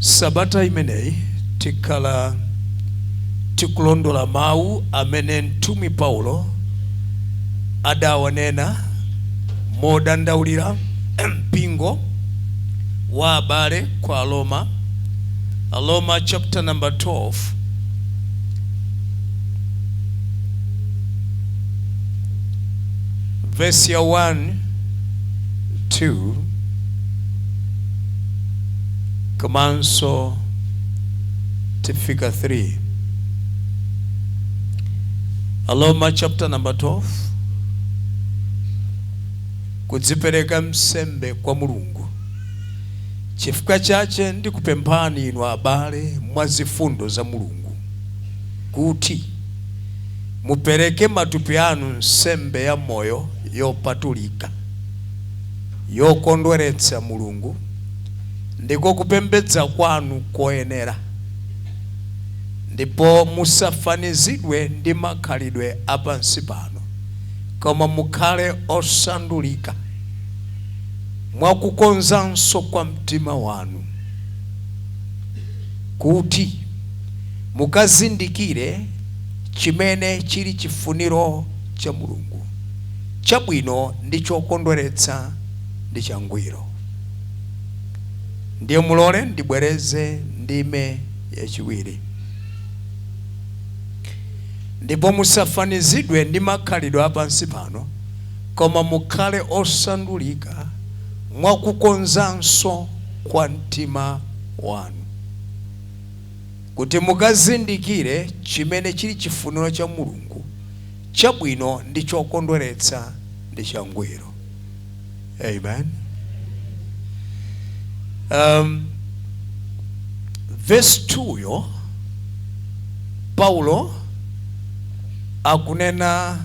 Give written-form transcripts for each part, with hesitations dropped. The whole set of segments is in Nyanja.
Sabata imeneyi tikhala tikulondola mawu amene mtumwi Paulo adawanena modandaulira mpingo wa abale kwa Aroma, Aroma chapter number 12, verse ya 1, 2 komanso tifika 3. Aroma chapter number 12, kudzipereka msembe kwa Mulungu. Chifukwa chache ndikupemphani inu abale, mwa zifundo za Mulungu, kuti mupereke matupi anu nsembe ya moyo, yopatulika, yokondweretsa Mulungu, ndiko kupembedza kwanu koyenera. Ndipo musafanizidwe ndi makhalidwe apansi pano, koma mukhale osandulika mwakukonzanso kwa mtima wanu, kuti mukazindikire chimene chili chifuniro cha Mulungu, chabwino ndi chokondweretsa ndi changwiro. Ndiye mulole ndibwereze ndime yachiwiri: ndipo musafanizidwe ndi makhalidwe apansi pano, koma mukhale osandulika mwakukonzanso kwa mtima wanu, kuti mukazindikire chimene chili chifuniro cha Mulungu, chabwino ndi chokondweretsa ndi changwiro. Amen. Verse 2 yo, Paulo akunena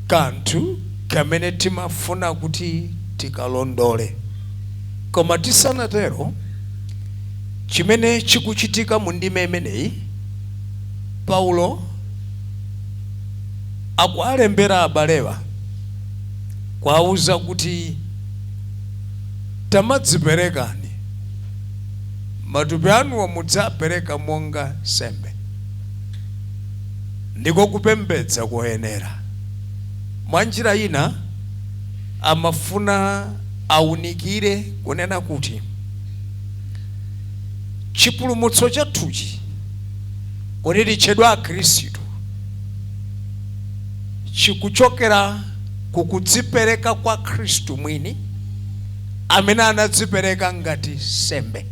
kanthu kamene timafuna kuti tikalondole. Koma tisanatero, chimene chikuchitika mu ndime imeneyi, Paulo akualembera abalewa kuwauza kuti tamadziperekani, matupi anuwo mudzapereka monga nsembe, ndiko kupembedza koyenera. Mwa njira ina amafuna awunikire kunena kuti chipulumutso chathuchi, kuti titchedwa Akhristu, chikuchokera kukudzipereka kwa Khristu mwini, amene anadzipereka ngati nsembe.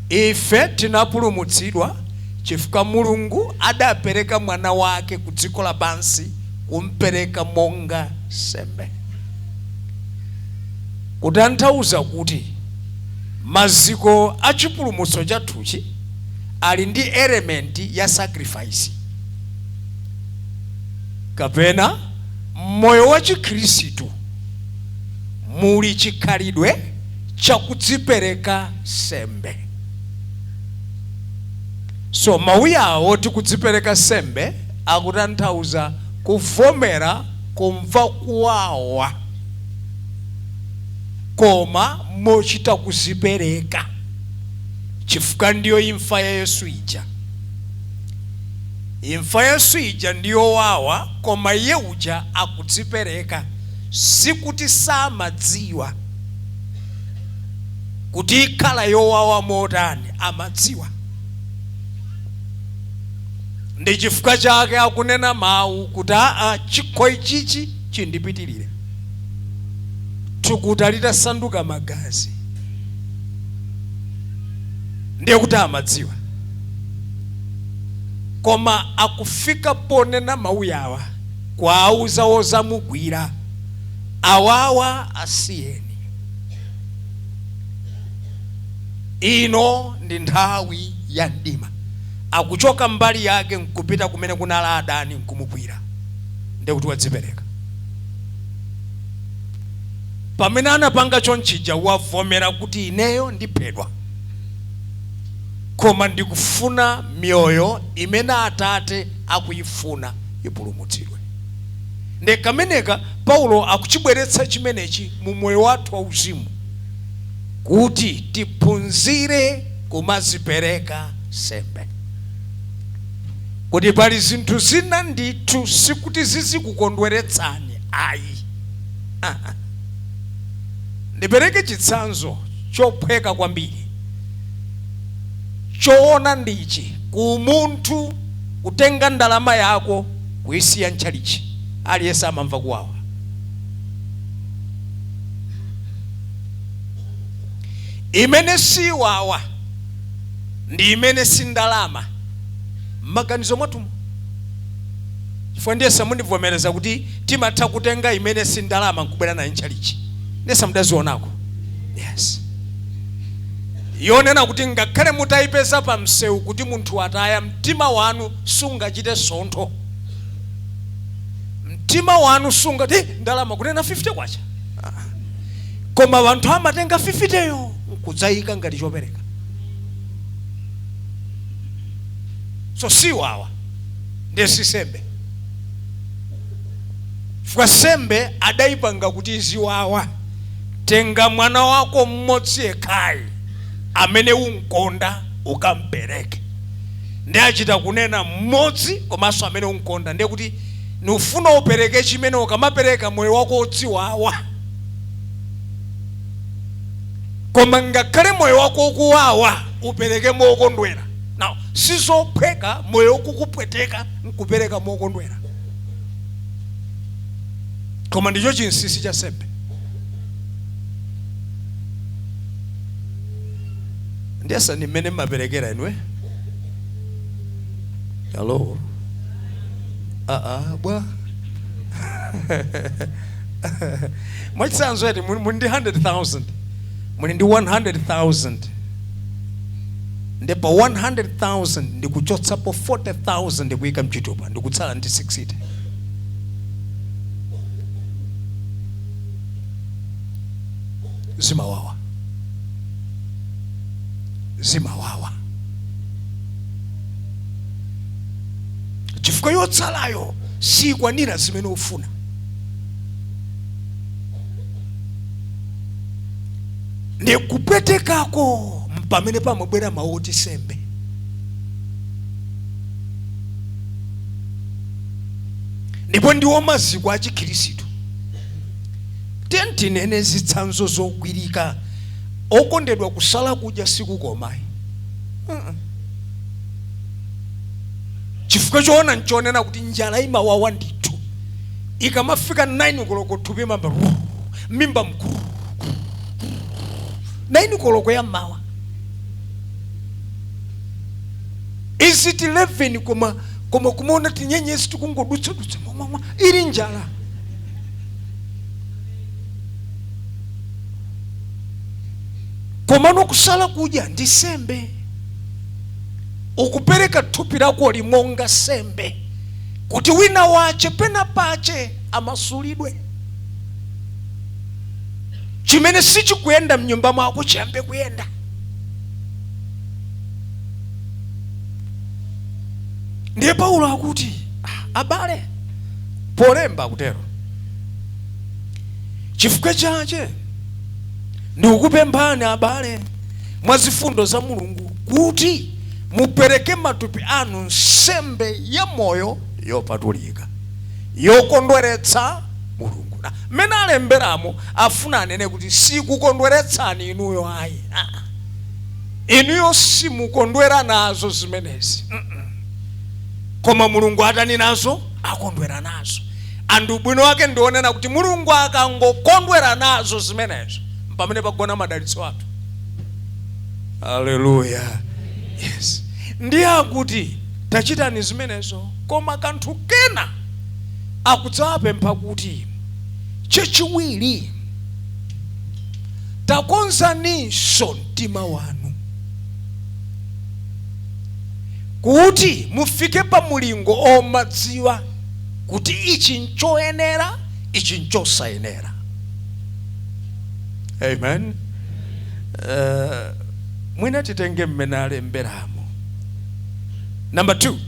Ife tinapulumutsidwa chifukwa Mulungu adapereka mwana wake ku dziko lapansi, kumpereka monga nsembe, kutanthauza kuti maziko a chipulumutso chathuchi ali ndi element ya sacrifice, kapena moyo wa Chikhristu muli chikhalidwe chakudzipereka sembe. So mawu yawo tikudzipereka sembe akutanthauza kuvomera kumva kuwawa, koma mochita kuzipereka, chifukwa ndiyo imfa ya Yesu ija. Imfa ya Yesu ija ndiyowawa, koma iye uja akudzipereka. Sikuti samadziwa kuti ikhala yowawa motani, amadziwa. Ndi chifukwa chake akunena mawu kuti, "Aa, chikho ichichi chindipitirire," thukuta litasanduka magazi. Ndiye kuti amadziwa, koma akufika ponena mawu yawa kuauza ozamugwira, "Awawa asiyeni, ino ndi nthawi ya mdima." Akuchoka mbali yake nkupita kumene kunali adani nkumugwira. Ndiye kuti wadzipereka. Pamene anapanga chonchija, wavomera kuti ineyo ndiphedwa, koma ndikufuna miyoyo imene Atate akuyifuna ipulumutsidwe. Ndi kameneka Paulo akuchibweretsa chimenechi mu moyo wathu wauzimu. Kuti tiphunzire kumazipereka sembe, kuti pali zinthu zina ndithu sikuti zizikukondweretsani ayi. Ndipereke chitsanzo chophweka kwambiri. Choona ndichi, ku munthu kutenga ndalama yako kuyisiya mtchalichi, aliyense amamva kuwawa. Imene siwawa ndi imene si ndalama m'maganizo mwathumo, chifukwa ndiye samundivomereza kuti timatha kutenga imene si ndalama nkubwera nayo mtchalichi. Ndiye samudazionako? Yes, yonena kuti ngakhale mutayipeza pa msewu kuti munthu ataya, mtima wanu sungachite sontho, mtima wanu sungati ndalama kunena 50 kwacha. Koma anthu amatenga 50 yo nkudzayika ngati chopereka. So siwawa, ndiye si sembe, chifukwa sembe adayipanga kuti iziwawa. Tenga mwana wako mmodzi yekhayi amene unkonda ukampereke. Ndi achita kunena mmodzi komanso amene unkonda, ndiye kuti nufuna upereke chimene ukamapereka moyo wako udziwawa. Koma ngakhale moyo wako ukuwawa, upereke mokondwera. Now, sizophweka moyo ukukupweteka nkupereka mokondwera, koma ndicho chinsinsi cha sembe. Ndiyesa ni mmene mmaperekera inwe. Hello, aa bwa, mwachitsanzo eti muli ndi 100,000, muli ndi 100,000, ndipo 100,000 ndikuchotsapo 40,000 ndikuyika mchitupa, ndikutsala ndi 60. Zimawawa, zimawawa, chifukwa yotsalayo sikwanira zimene ufuna. Ndi kupwetekako pamene pamabwera mawu oti sembe. Ndipo ndiwo maziko a Chikhirisitu. Tinene zitsanzo zogwirika. Okondedwa, kusala kudya sikukomayi. Chifukwa choona nchonena kuti njala imawawa ndithu. Ikamafika 9 koloko, thupi mamba mimba mkulu, 9 koloko ya mmawa. Is it 11? Koma kumaona tinyenyezi tikungodutsadutsa mwamwamwa, ili njala. Komano kusala kudya ndi sembe. Ukupereka thupi lako limonga sembe kuti wina wache pena pache amasulidwe, chimene sichikuyenda mnyumba mwako chiyambe kuyenda. Ndiye Paulo akuti, "Ah, abale," polemba akutero, "chifukwa chache ndikukupemphani abale mwa zifundo za Mulungu kuti mupereke matupi anu nsembe ya moyo, yopatulika, yokondweretsa Mulungu." Na mmene alemberamo afuna anene kuti sikukondweretsani inuyo ayi. Ah, inuyo simukondwera nazo zimenezi. Koma Mulungu atani nazo? Akondwera nazo. Anthu ubwino wake ndionena kuti Mulungu akangokondwera nazo zimenezo, pamene pagona madalitso athu. Haleluya! Yes, ndiye akuti tachitani zimenezo. Koma kanthu kena akudzawapempha kuti chachiwiri, takonzaninso mtima wanu kuti mufike pa mulingo omadziwa kuti ichi nchoyenera, ichi nchosayenera. Amen. Mwina titenge mmene alemberamo. Number 2,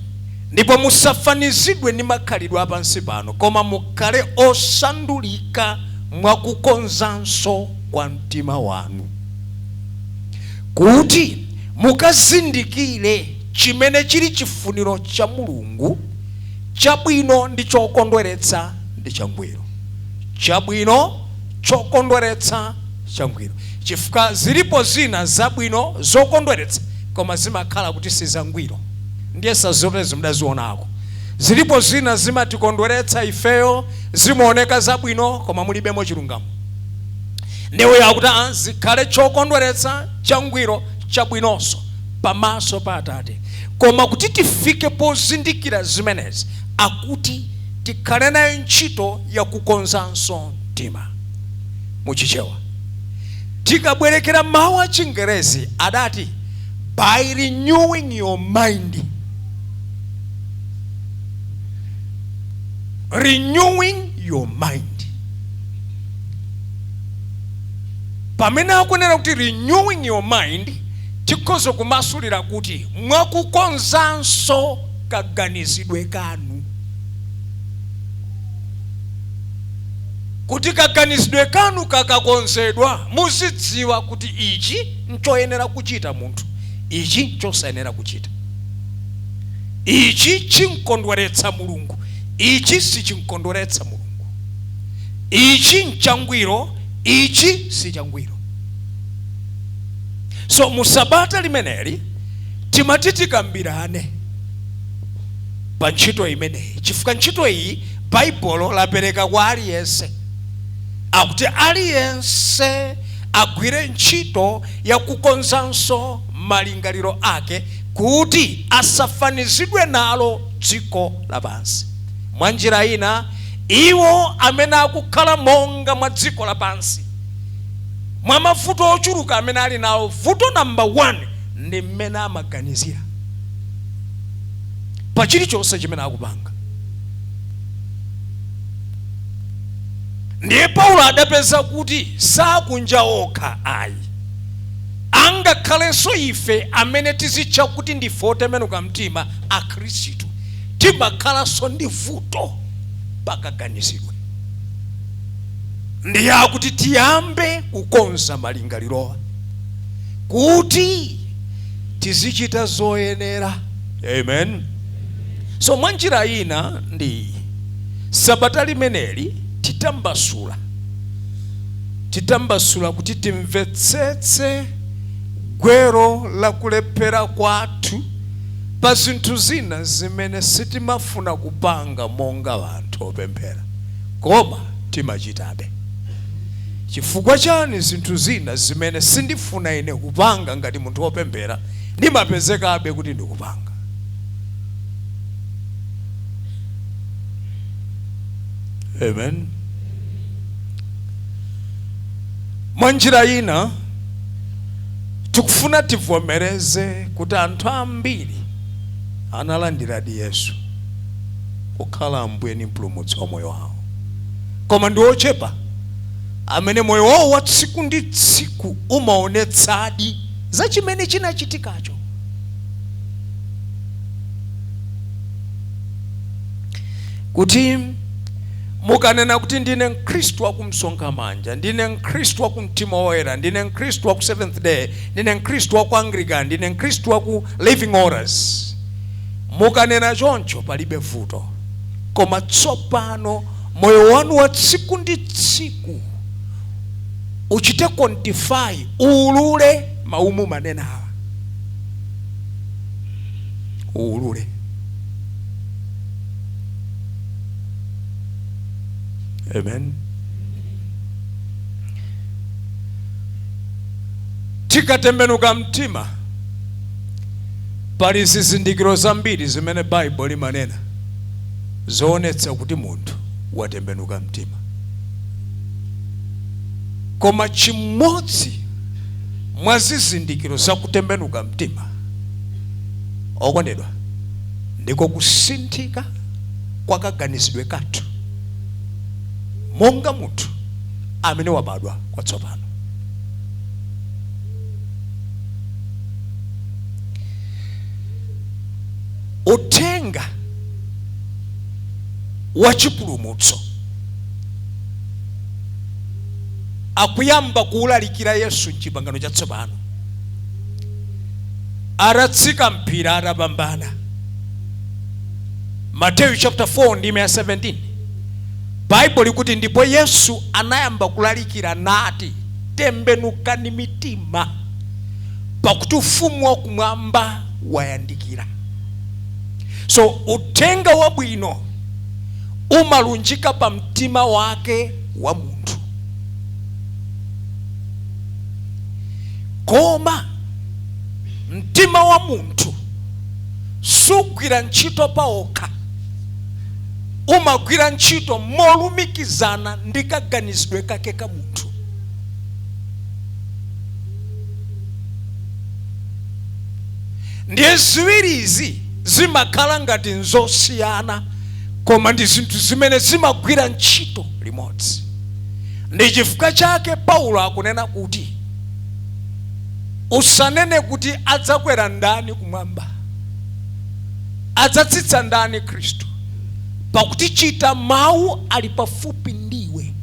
"Ndipo musafanizidwe ndi makhalidwe apansi pano, koma mukhale osandulika mwakukonzanso kwa mtima wanu." Kuti mukazindikire chimene chili chifuniro cha Mulungu, chabwino ndi chokondweretsa ndi changwiro. Chabwino, chokondweretsa, changwiro. Chifukwa zilipo zina zabwino, zokondweretsa, koma zimakhala kuti sizangwiro. Ndiye sazotezi mudazionako. Zilipo zina zimatikondweretsa ifeyo, zimaoneka zabwino, koma mulibemo chilungamo. Ndiye akuti zikhale chokondweretsa, changwiro, chabwinonso pamaso pa Atate. Koma kuti tifike pozindikira zimenezi, akuti tikhale nayo ntchito yakukonzanso mtima. Muchichewa, tikabwerekera mawu a Chingerezi, adati by renewing your mind. Renewing your mind. Pamene akunena kuti renewing your mind, tikhoza kumasulira kuti mwakukonzanso kaganizidwe kanu, kuti kaganizidwe kanu kakakonzedwa, muzidziwa kuti ichi nchoyenera kuchita munthu, ichi nchosayenera kuchita, ichi chinkondweretsa Mulungu, ichi sichinkondweretsa Mulungu, ichi nchangwiro, ichi sichangwiro. So musabata limeneli timati tikambirane pa ntchito imeneyi, chifukwa ntchito iyi Baibulo lapereka kwa aliyense. Akuti aliyense agwire ntchito yakukonzanso malingaliro ake kuti asafanizidwe nalo dziko lapansi. Mwa njira ina, iwo amene akukhala monga mwa dziko lapansi, mwa mavuto ochuluka amene ali nawo, vuto namba 1 ndi mmene amaganizira pa chilichonse chimene akupanga. Ndiye Paulo adapeza kuti sakunja okha ayi, angakhalenso ife amene tizitcha kuti ndife otembenuka mtima, Akhristu, timakhalanso ndi vuto pakaganizidwe. Ndiye akuti tiyambe kukonza malingalirowa kuti tizichita zoyenera. Amen. So mwa njira ina, ndi sabata limeneli titambasula kuti timvetsetse gwero la kulephera kwathu pa zinthu zina zimene sitimafuna kupanga monga anthu opemphera, koma timachitabe. Chifukwa chani zinthu zina zimene sindifuna ine kupanga ngati munthu wopemphera ndimapezekabe kuti ndikupanga? Amen. Mwa njira ina, tikufuna tivomereze kuti anthu ambiri analandiradi Yesu kukhala Ambuye ndi Mpulumutsi wa moyo wawo, koma ndi ochepa amene moyo wawo wa tsiku ndi tsiku umaonetsadi za chimene chinachitikacho. Kuti mukanena kuti ndine Mkhristu wakumsonkhamanja, ndine Mkhristu wakumtima woyera, ndine Mkhristu waku Seventh Day, ndine Mkhristu waku Anglican, ndine Mkhristu waku Living Waters, mukanena choncho palibe vuto. Koma tsopano moyo wanu wa tsiku ndi tsiku uchite quantify, uulule mawu mumanenawa, uulule. Amen. Tikatembenuka mtima, pali zizindikiro zambiri zimene Baibulo limanena zoonetsa kuti munthu watembenuka mtima, koma chimodzi mwa zizindikiro za kutembenuka mtima, okondedwa, ndiko kusinthika kwa kaganizidwe kathu monga munthu amene wabadwa kwatsopano. Uthenga wa chipulumutso akuyamba kuwulalikira Yesu mchipangano chatsopano. Atatsika mphiri atapambana, Mateyu chapter 4 ndime ya 17, Baibulo likuti, "Ndipo Yesu anayamba kulalikira nati, Tembenukani mitima, pakuti ufumu wakumwamba wayandikira." So uthenga wabwino umalunjika pa mtima wake wa munthu, koma mtima wa munthu sugwira ntchito paokha, umagwira ntchito molumikizana ndi kaganizidwe kake ka munthu. Ndiye ziwirizi zimakhala ngati nzosiyana, koma ndi zinthu zimene zimagwira ntchito limodzi. Ndi chifukwa chake Paulo akunena kuti, "Usanene kuti, Adzakwera ndani kumwamba? Adzatsitsa ndani Khristu? Pakuti chita mawu ali pafupi ndiwe,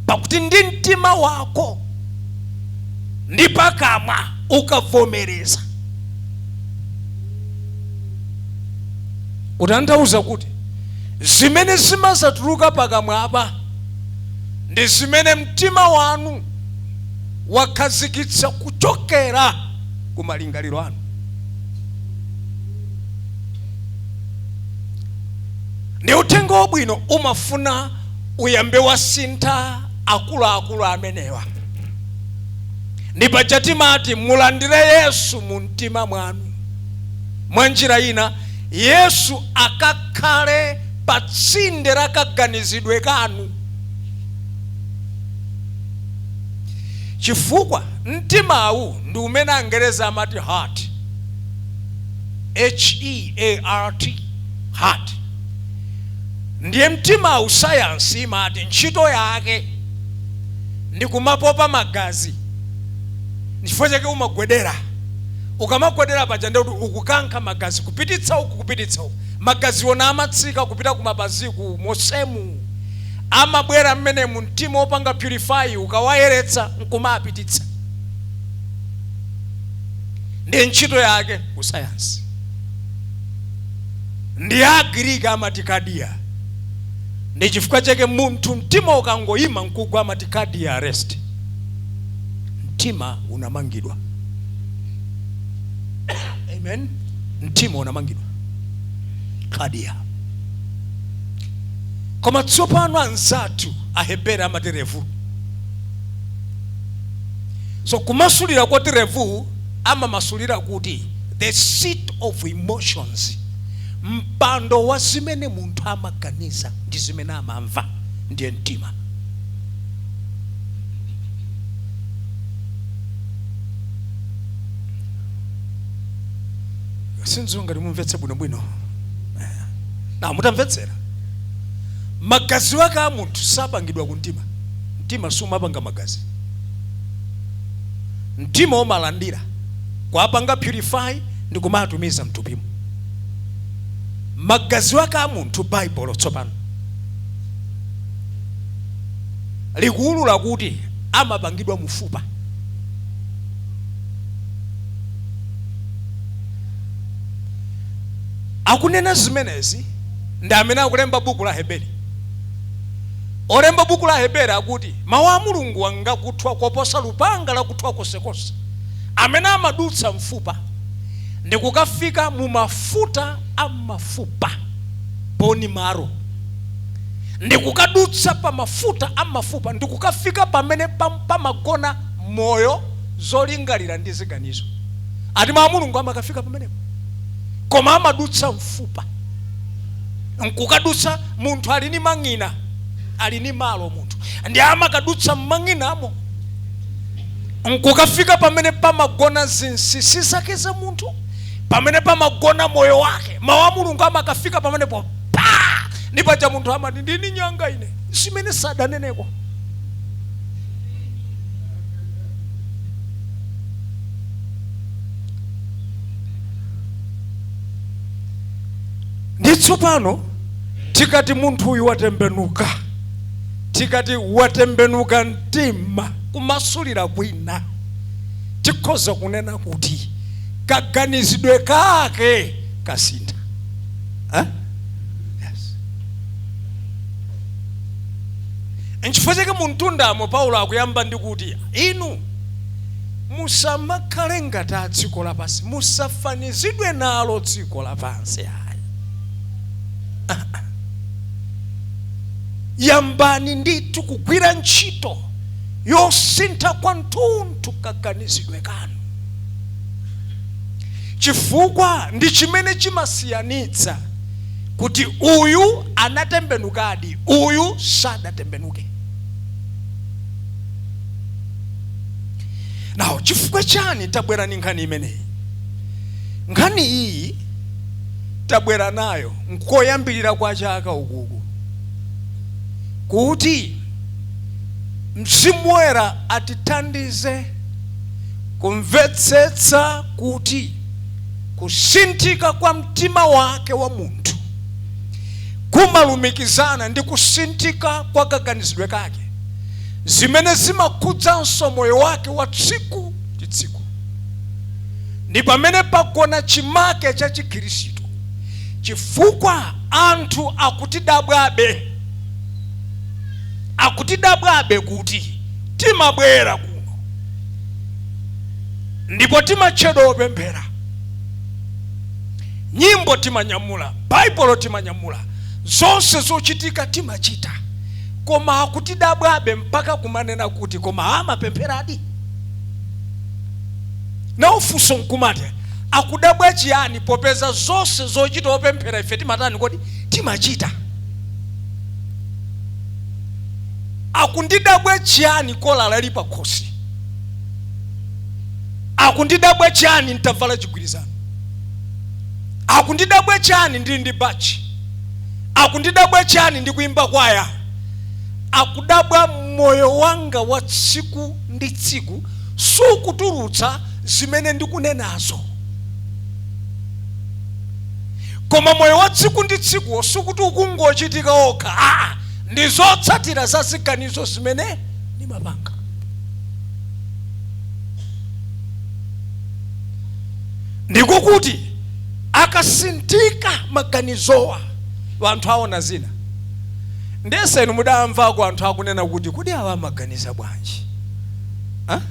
pakuti ndi mtima wako ndi pakamwa ukavomereza." Kutanthauza kuti zimene zimazatuluka pakamwapa ndi zimene mtima wanu wakhazikitsa kuchokera ku malingaliro anu. Ndi uthenga wabwino umafuna uyambe wasintha akuluakulu amenewa. Ndi paja timati mulandire Yesu mu mtima mwanu. Mwa njira ina, Yesu akakhale pa tsinde la kaganizidwe kanu, chifukwa mtimawu ndi umene Angereza amati heart, heart, heart. Ndiye mtimawu sayansi imati ntchito yake ndi kumapopa magazi. Chifukwa chake umagwedera. Ukamagwedera paja, ndikuti ukukankha magazi kupititsa uku, kupititsa uku. Magazi ona amatsika kupita kumapaziku mosemu, amabwera mmene mu mtima wopanga purify, ukawayeretsa nkumapititsa. Ndi ntchito yake ku sayansi. Ndi Agiriki amati cardia. Ndi chifukwa chake munthu mtima ukangoyima nkugwa amati cardiac arrest, mtima unamangidwa. Amen. Mtima unamangidwa, cardia. Koma tsopano anzathu Ahebere amati revu. So kumasulira kwati revu, amamasulira kuti the seat of emotions, mpando wa zimene munthu amaganiza ndi zimene amamva, ndiye mtima. Sindidziwa ngati mumvetse bwinobwino. Na mutamvetsera, magazi wake a munthu sapangidwa ku mtima. Mtima sumapanga magazi. Mtima umalandira, kuapanga purify ndi kumatumiza mtupimo. Magazi wake a munthu, Baibulo tsopano likuwulula kuti amapangidwa mufupa. Akunena zimenezi ndi amene akulemba buku la Heberi. Olemba buku la Heberi akuti mawu a Mulungu angakuthwa koposa lupanga lakuthwa konsekonse, amene amadutsa mfupa ndi kukafika mu mafuta a mafupa, bone marrow, ndi kukadutsa pa mafuta a mafupa ndi kukafika pamene pamagona moyo, zolingalira ndi ziganizo. Ati mawu a Mulungu amakafika pamenepo, koma amadutsa mfupa nkukadutsa. Munthu ali ni mang'ina, ali ni malo munthu, ndi amakadutsa mmang'inamo nkukafika pamene pamagona zinsinsi zake za munthu, pamene pamagona moyo wake. Mawu a Mulungu amakafika pamenepo pa ndi paja munthu amati, "Ndini nyanga ine," zimene sadaneneko. Ndi tsopano tikati munthu uyu watembenuka, tikati watembenuka mtima, kumasulira kwina Tikhoza kunena kuti kaganizidwe kake kasintha. Eh? Yes. Nchifukwa chake muntundamo Paulo akuyamba ndi kuti, inu musamakhale ngati a dziko lapansi, musafanizidwe nalo dziko lapansi ayi. Yambani ndithu kugwira ntchito yosintha kwathunthu kaganizidwe kanu, chifukwa ndi chimene chimasiyanitsa kuti uyu anatembenukadi, uyu sadatembenuke. Nawo chifukwa chani tabwera ndi nkhani imeneyi? Nkhani iyi tabwera nayo nkoyambirira kwa chaka ukuku, kuti Mzimu Woyera atithandize kumvetsetsa kuti kusinthika kwa mtima wake wa munthu kumalumikizana ndi kusinthika kwa kaganizidwe kake, zimene zimakhudzanso moyo wake wa tsiku ndi tsiku. Ndi pamene pagona chimake cha Chikhristu, chifukwa anthu akutidabwabe kuti timabwera kuno ndipo timatchedwa opemphera, nyimbo timanyamula, Baibulo timanyamula, zonse zochitika timachita, koma akutidabwabe mpaka kumanena kuti koma amapempheradi? Nawo funso nkumati, akudabwa chiyani popeza zonse zochita opemphera ife timatani kodi? Timachita. Akundidabwa chiyani kolala ili pakhosi? Akundidabwa chiyani ntavala chigwirizano? Akundidabwa chiyani ndili ndi bachi? Akundidabwa chiyani ndikuimba kwaya? Akudabwa moyo wanga wa tsiku ndi tsiku sukutulutsa zimene ndikunenazo. Koma moyo wa tsiku ndi tsikuwo sikuti ukungochitika okha, aa, ndi zotsatira za ziganizo zimene ndimapanga. Ndiko kuti akasinthika maganizowa, anthu aona zina. Ndese inu mudamvako anthu akunena kuti kodi awa amaganiza bwanji? Ha?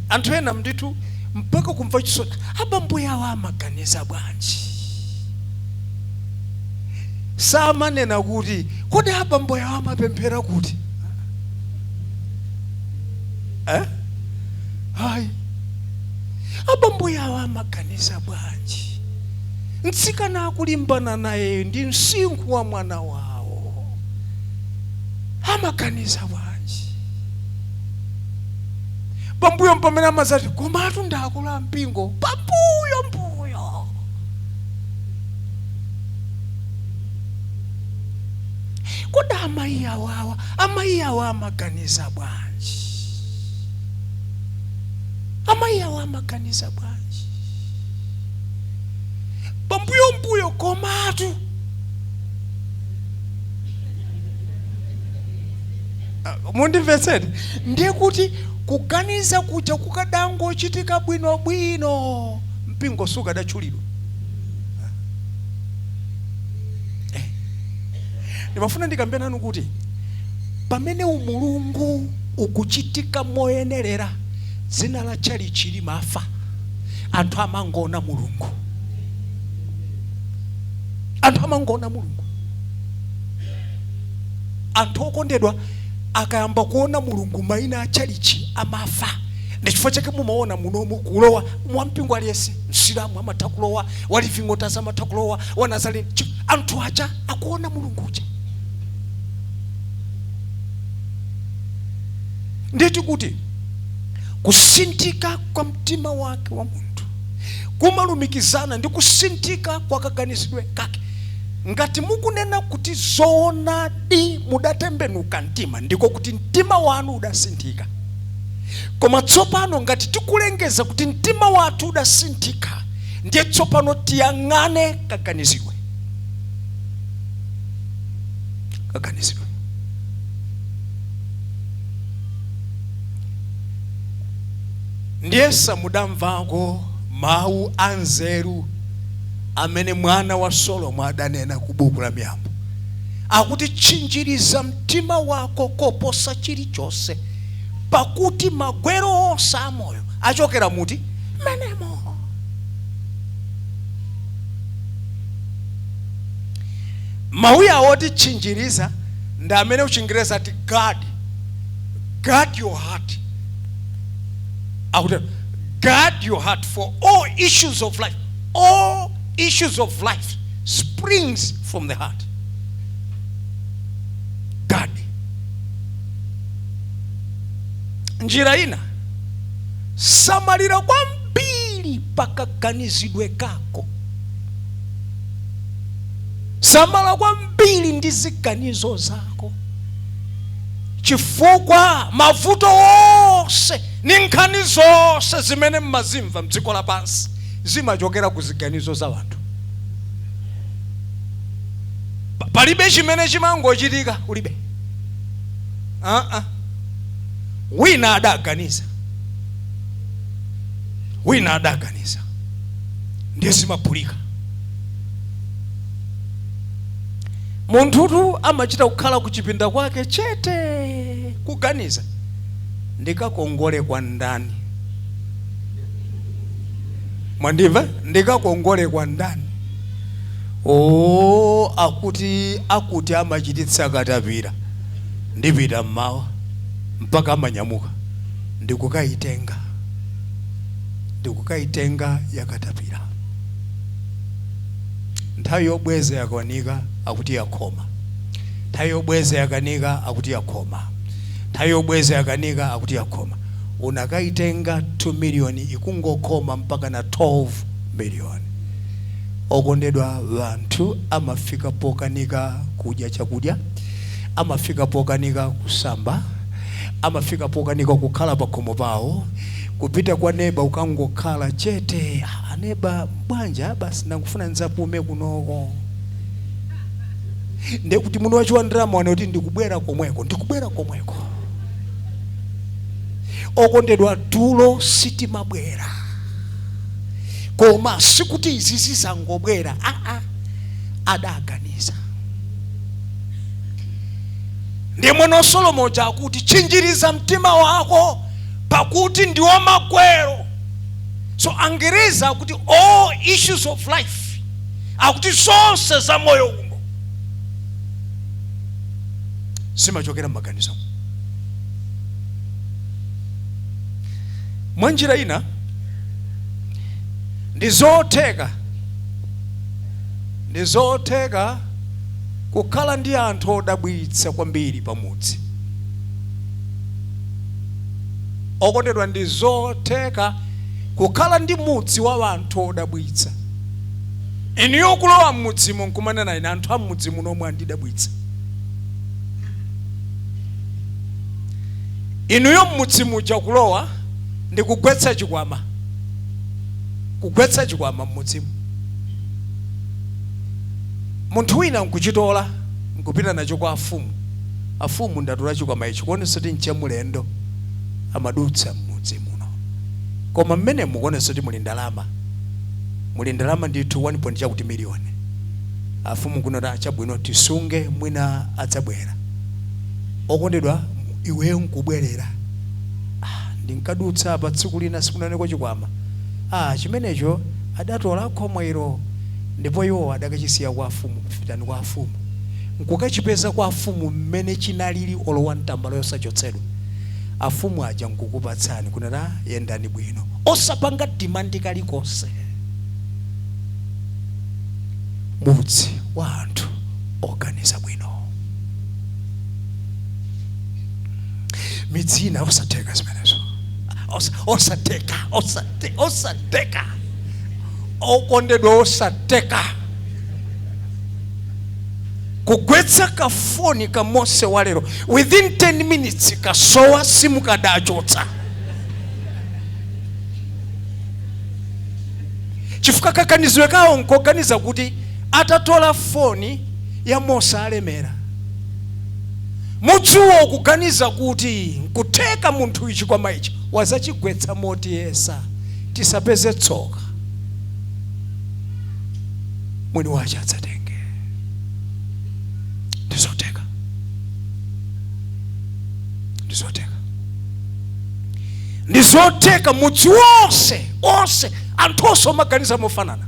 Anthu ena ndithu mpaka kumva chisoni, abambo yawo amaganiza bwanji? Samanena kuti kodi abambo yawo amapemphera kuti? Eh? Hayi, abambo yawo amaganiza bwanji? Mtsikana akulimbana naye ndi msinkhu wa mwana wawo, amaganiza bwanji? Pambuyo pamene amazati komatu ndakula mpingo, pambuyo mbuyo. Kodi amayi awawa, amayi awa amaganiza bwanji? Amayi awa amaganiza bwanji? Pambuyo mbuyo komatu mundimvetsere, ndiye kuti kuganiza kuja kukadangochitika bwinobwino, mpingo sukadatchulidwa. Ndimafuna ndikambe nanu kuti pamene umulungu ukuchitika moyenerera, dzina la tchalitchi limafa, anthu amangoona Mulungu. Anthu amangoona Mulungu. Anthu okondedwa akayamba kuona Mulungu, mayina a tchalitchi amafa. Ndi chifukwa chake mumaona munomu kulowa mwampingo aliyense, Msilamu amatha kulowa, wa Living Waters amatha kulowa, wa Nazarene. Anthu aja akuona Mulungu uja. Nditi kuti kusinthika kwa mtima wake wa munthu kumalumikizana ndi kusinthika kwa kaganizidwe kake. Ngati mukunena kuti zoonadi mudatembenuka mtima, ndiko kuti mtima wanu udasinthika. Koma tsopano ngati tikulengeza kuti mtima wathu udasinthika, ndiye tsopano tiyang'ane kaganizidwe. Kaganizidwe. Ndiye samudamvako mawu anzeru amene mwana wa Solomo adanena ku buku la Miyambo, akuti, "Tchinjiriza mtima wako koposa chilichonse, pakuti magwero onse amoyo achokera muti menemo." Mawu awo oti tchinjiriza ndi amene kuchingereza ati guard, guard your heart. Akuti guard your heart, for all issues of life, all issues of life springs from the heart. Guard. Njira ina, samalira kwambiri pakaganizidwe kako, samala kwambiri ndi ziganizo zako, chifukwa mavuto onse ni nkhani zonse zimene mmazimva mdziko lapansi zimachokera ku ziganizo za wanthu. Palibe chimene chimangochitika, kulibe. Wina adaganiza, wina adaganiza, ndiye zimaphulika. Munthutu amachita kukhala kuchipinda kwake chete, kuganiza, "Ndikakongole kwa ndani?" Mwandimva? "Ndikakongole kwa ndani?" O, akuti akuti amachititsa katapira, ndipita mmawa. Mpaka amanyamuka ndikukayitenga, ndikukayitenga yakatapira. Nthawi yobweza yakanika, akuti yakhoma. Nthawi yobweza yakanika, akuti yakhoma. Nthawi yobweza yakanika, akuti yakhoma. Unakayitenga 2 miliyoni, ikungokhoma mpaka na 12 miliyoni. Okondedwa, wanthu amafika pokanika kudya chakudya, amafika pokanika kusamba, amafika pokanika kukhala pakhomo pawo, kupita kwa neba ukangokhala chete. "Ah, aneba, bwanja? Basi ndangufuna nzapume kunoko." Ndekuti muno wachiwa ndalama wane kuti ndikubwera komweko, ndikubwera komweko. Okondedwa, tulo sitimabwera, koma sikuti izi zizangobwera. Aa, adaganiza. Ndiye mwana wa Solomo akuti, "Tchinjiriza mtima wako, pakuti ndiwo magwero." So Angereza akuti all issues of life, akuti zonse za moyo uno zimachokera m'maganizo. Mwa njira ina, ndi zotheka kukhala ndi anthu odabwitsa kwambiri pamudzi. Okondedwa, ndi zotheka kukhala ndi mudzi wa anthu odabwitsa. Inuyo kulowa mmudzimo nkumanena, "Ine anthu a mmudzi munomwe andidabwitsa." Inuyo mmudzi muja kulowa ndi kugwetsa chikwama, kugwetsa chikwama mmudzimu, munthu wina nkuchitola nkupita nacho kwa afumu. "Afumu, ndatola chikwama ichi, kuonetsa kuti nchamulendo amadutsa mmudzi muno, koma mmene mukuonetsa kuti muli ndalama, muli ndalama ndithu, 1 point chakuti miliyoni." Afumu kunota, "Chabwino, tisunge, mwina adzabwera." Okondedwa, iweyo nkubwerera, "Ah, ndinkadutsa pa tsiku lina, sikunaneko chikwama." "Ah, chimenecho adatola khomo ilo, ndipo iwo adakachisiya kwa afumu. Pitani kwa afumu." Nkukachipeza kwa afumu mmene chinalili, olowa mtambala yosachotsedwa. Afumu aja nkukupatsani, kunena, "Yendani bwino," osapanga demand kalikonse. Mudzi wa anthu oganiza bwino. Midzi ina osatheka zimenezo. Osatheka, osatheka, okondedwa, osatheka kugwetsa kafoni ka Mose wa lero, within 10 minutes kasowa, simukadachotsa, chifukwa kaganizidwe kawo nkoganiza kuti atatola foni ya Mose alemera. Mudziwo ukuganiza kuti nkutheka munthu ichi kwama ichi wazachigwetsa motiyesa, tisapeze tsoka, mwini wache adzatenge. Ndizotheka, ndizotheka, ndizotheka. Mudzi wonse onse, anthu onse omaganiza mofanana,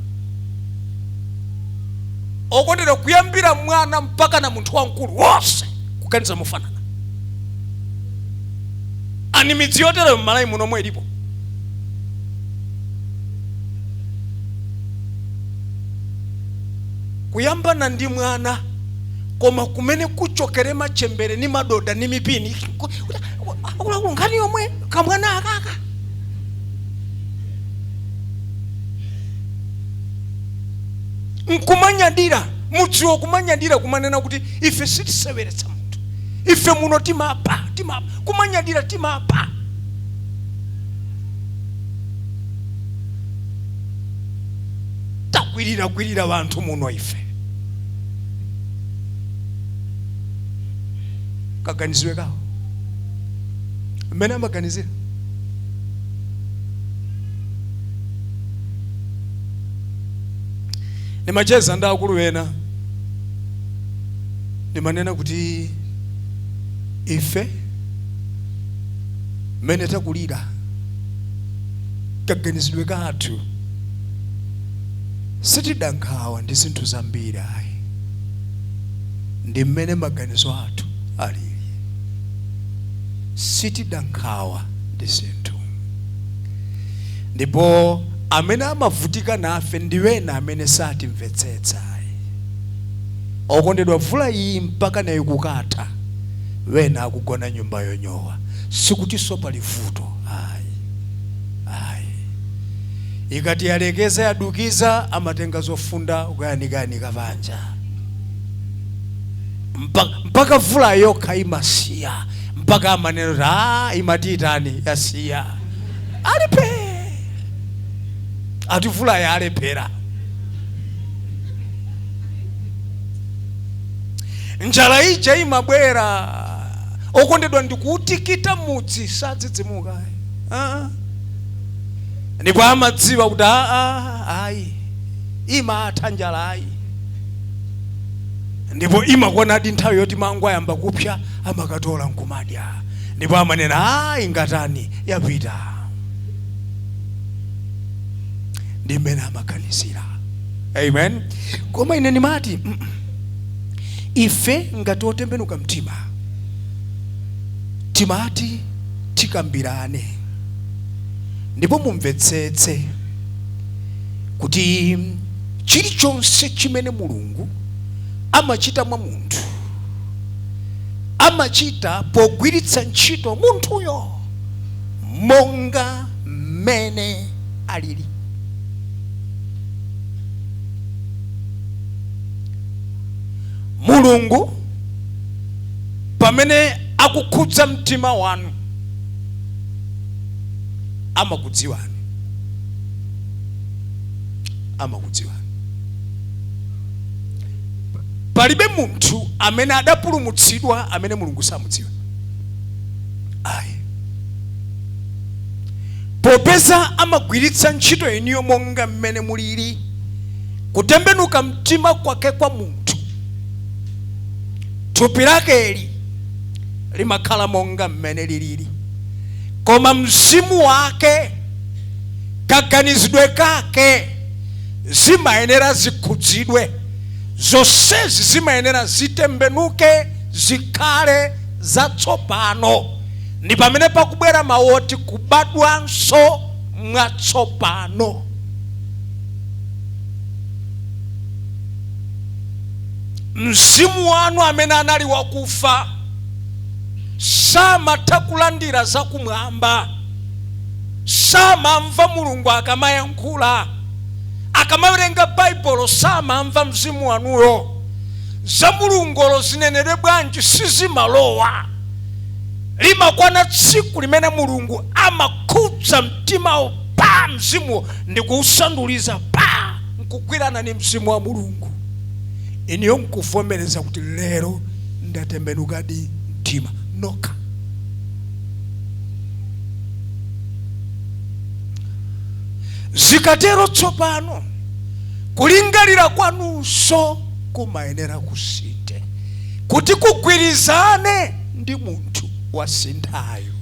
okondedwa, kuyambira mwana mpaka na munthu wamkulu, wonse kuganiza mofanana. Ani midzi yotero m'Malawi munomwe ilipo. Kuyambana ndi mwana, koma kumene kuchokere machembere ni madoda ni mipini, akuluakulu, nkhani yomwe kamwana akaka nkumanyadira, mudziwo kumanyadira, kumanena kuti ife sitiseweretsa munthu, ife muno timapha, timapha, kumanyadira, timapha. Tagwirira gwirira wanthu muno ife. Kaganizidwe kawo mmene amaganizira, ndimacheza ndi akulu ena, ndimanena kuti ife mmene takulira, kaganizidwe kathu, sitida nkhawa ndi zinthu zambiri ayi, ndi mmene maganizo athu alili. Sitida nkhawa ndi zinthu, ndipo amene amavutika nafe ndi wena amene satimvetsetsa ayi. Okondedwa, mvula iyi mpaka nayo kukatha, wena akugona nyumba yonyowa. Sikutinso pali vuto ayi, ayi. Ikati yalekeza, yadukiza, amatenga zofunda kuyanikayanika panja mpaka mvula yokha imasiya, mpaka amanena kuti a imati itani, yasiya, alipe ati mvula yalephera. Njala ija imabwera, okondedwa, ndikuutikita mudzi, sadzidzimuka. Ah. Ndipo amadziwa kuti aa, ayi, imatha njala ayi, ndipo imakwanadi nthawi yoti mango ayamba kupsa, amakatola nkumadya, ndipo amanena, "A, ingatani, yapita." Ndi mmene amaganizira. Amen. Koma ine ndimati ife ngati otembenuka mtima timati tikambirane, ndipo mumvetsetse kuti chilichonse chimene Mulungu amachita mwa munthu, amachita pogwiritsa ntchito munthuyo monga mmene alili. Mulungu pamene akukhudza mtima wanu, amakudziwani, amakudziwani. Palibe munthu amene adapulumutsidwa amene Mulungu samudziwa ayi, popeza amagwiritsa ntchito iniyo monga mmene mulili. Kutembenuka mtima kwake kwa munthu, thupi lakeli limakhala monga mmene lilili, koma mzimu wake, kaganizidwe kake, zimayenera zikhudzidwe. Zonsezi zimayenera zitembenuke, zikhale zatsopano. Ndi pamene pakubwera mawu oti kubadwanso mwatsopano. Mzimu wanu amene anali wakufa, samatha kulandira zakumwamba, samamva Mulungu akamayankhula, akamawerenga Baibulo samamva. Mzimu wanuyo, za Mulungolo zinenedwe bwanji, sizimalowa. Limakwana tsiku limene Mulungu amakhudza mtimawo pa mzimuwo ndi kuusanduliza pa nkugwirana ni mzimu wa Mulungu, iniyo nkuvomereza kuti lero ndatembenukadi mtima. mtima nokha. Zikatero tsopano kulingalira kwanunso kumayenera kusinthe kuti kugwirizane ndi munthu wasinthayo,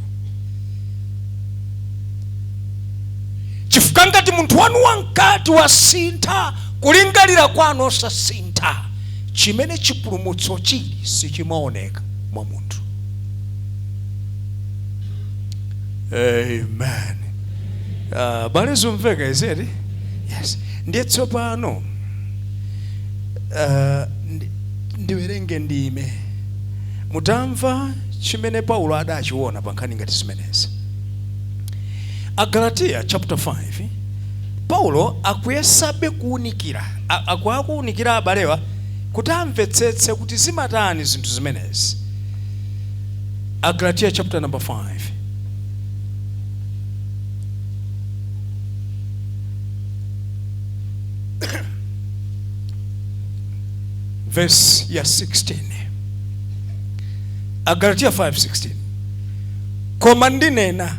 chifukwa ngati munthu wanu wamkati wasintha, kulingalira kwanu osasintha, chimene chipulumutso chili sichimaoneka mwa munthu. Amen. Bale, zumveka izeri? Yes. Ndiye tsopano ndiwerenge ndime mutamva chimene Paulo adachiona pa nkhani ngati zimenezi. Agalatiya chapter 5, Paulo akuyesabe kuwunikira, akuwunikira abalewa kuti amvetsetse kuti zimatani zinthu zimenezi. Agalatiya chapter number 5, verse ya 16. Agalatiya 5:16: "Koma ndinena,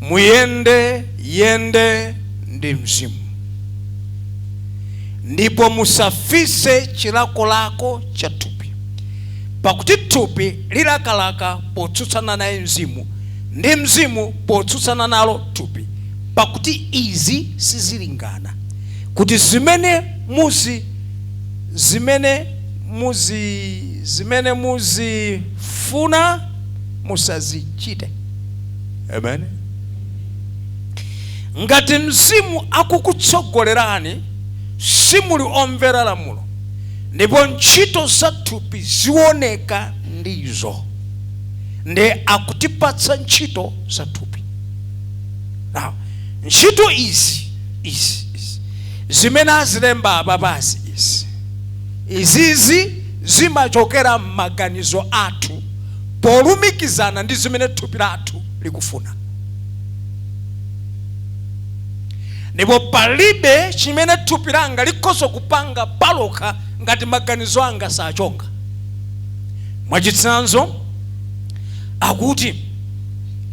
muyende yende ndi Mzimu, ndipo musafise chilakolako cha thupi. Pakuti thupi lilakalaka potsutsana naye Mzimu, ndi Mzimu potsutsana nalo thupi, pakuti izi sizilingana, kuti zimene muzifuna musazichite." Amen. Ngati Mzimu akukutsogolerani, simuli omvera lamulo. Ndipo ntchito za thupi zioneka ndizo, ndi akutipatsa ntchito za thupi. Now, ntchito izi izi izi zimene azilemba apa pasi, izi izizi zimachokera m'maganizo athu polumikizana ndi zimene thupi lathu likufuna. Ndipo palibe chimene thupi langa likhoza kupanga palokha ngati maganizo anga sachonga. Mwachitsanzo, akuti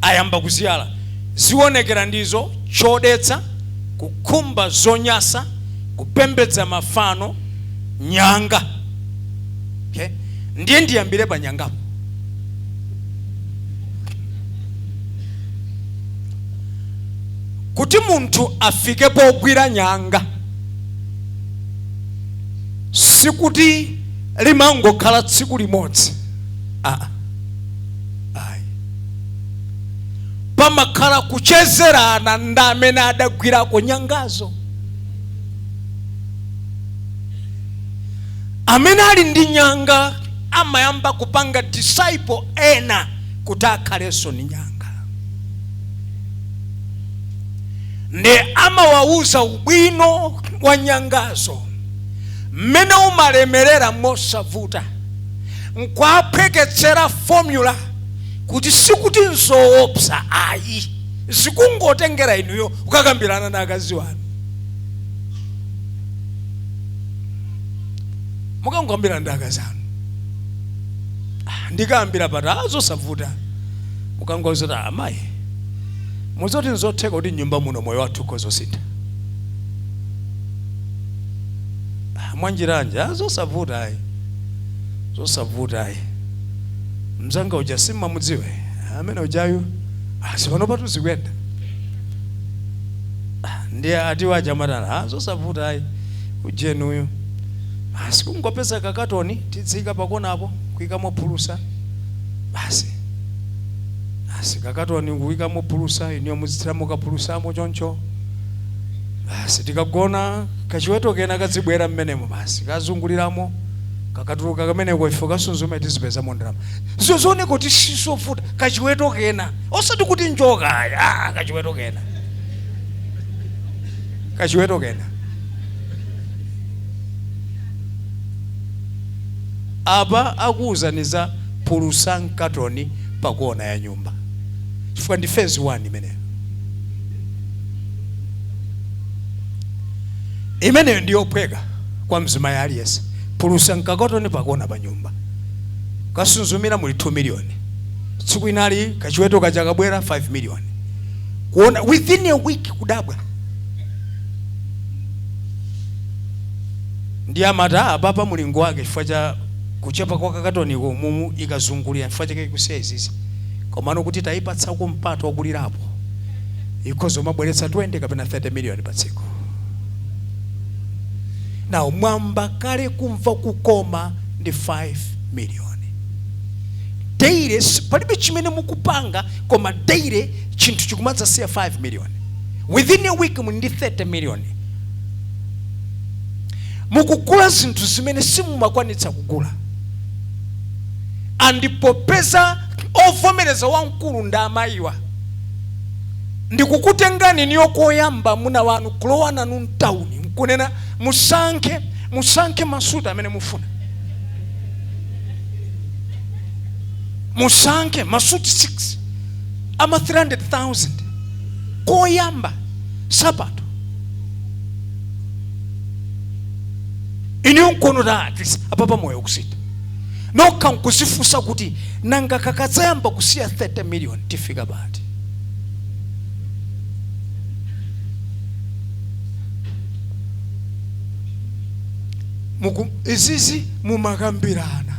ayamba kuziyala: zionekera ndizo chodetsa, kukhumba zonyasa, kupembedza mafano, nyanga. Okay? Ndiye ndiyambire pa nyangapo. Kuti munthu afike pogwira nyanga, sikuti limangokhala tsiku limodzi. Aa, ayi, pamakhala kuchezerana ndi amene adagwirako nyangazo. Amene ali ndi nyanga amayamba kupanga disciple ena kuti akhalenso ndi nyanga, ndi amawawuza ubwino wa nyangazo, mmene umalemerera mosavuta, nkwaphweketsera formula kuti sikuti nzoopsa ayi, zikungotengera inuyo kukakambirana na akazi wanu. Mukangokambirana ndi akazi anu, "Ah, ndikayambira pati?" "Ah, zosavuta." Mukangozoti, "Amayi, muzoti nzotheka kuti nyumba muno moyo wathu ukhozosintha." "Ah, mwanjiranje?" "Ah, zosavuta ayi, zosavuta ayi. Mzanga uja simmamudziwe amene ujayu? Ah, sipano patu zikuyenda." "Ah, ndiye ati waja matana?" "Ah, zosavuta ayi, ujenuyu basi kungopeza kakatoni tidzika pakonapo kuyikamo phulusa basi. Basi, kakatoni kuyikamo phulusa, iniyo muzithiramo kaphulusamo choncho. Basi, tikagona kachiweto kena kadzibwera mmenemo, basi kazunguliramo, kakatuluka kameneko ifo kasunzume, tizipezamo ndalama." Zozoneka kuti sizovuta. Kachiweto kena, osati kuti njoka ayi. Ah, kachiweto kena, kachiweto kena. Apa akuwuzaniza phulusa mkatoni pakona ya nyumba, chifukwa ndi phase 1 imeneyo. Imeneyo ndiyophweka kwa mzimayi aliyense, phulusa mkakatoni pakona pa nyumba. Kasunzumira muli 2 million. Tsiku inali kachiweto kaja kabwera 5 million. Kuona within a week kudabwa. Ndi amati apapa mulingo wake chifukwa cha kuchepa kwa kakatoniko mumu ikazungulira chifukwa chake ikusiya izizi. Komano kuti tayipatsako mpato wakulirapo, ikhoza umabweretsa 20 kapena 30 million pa tsiku. Now mwamba kale kumva kukoma ndi 5 million daily. Palibe chimene mukupanga, koma daily chinthu chikumadzasiya 5 million. Within a week muli ndi 30 million. Mukugula zinthu zimene simumakwanitsa kugula. Andipopeza ovomereza wamkulu ndi amayiwa, ndikukutengani niyo koyamba muna wanu kulowa nanu mtawuni, nkunena musankhe, musankhe masuti amene mufuna, musankhe masuti 6 ama 300,000 koyamba, sapato. Iniyo nkono ta at least apapa moyo kusita nokha, nkuzifunsa kuti nanga kakadzayamba kusiya 30 million tifika pati? Muku izizi mumakambirana,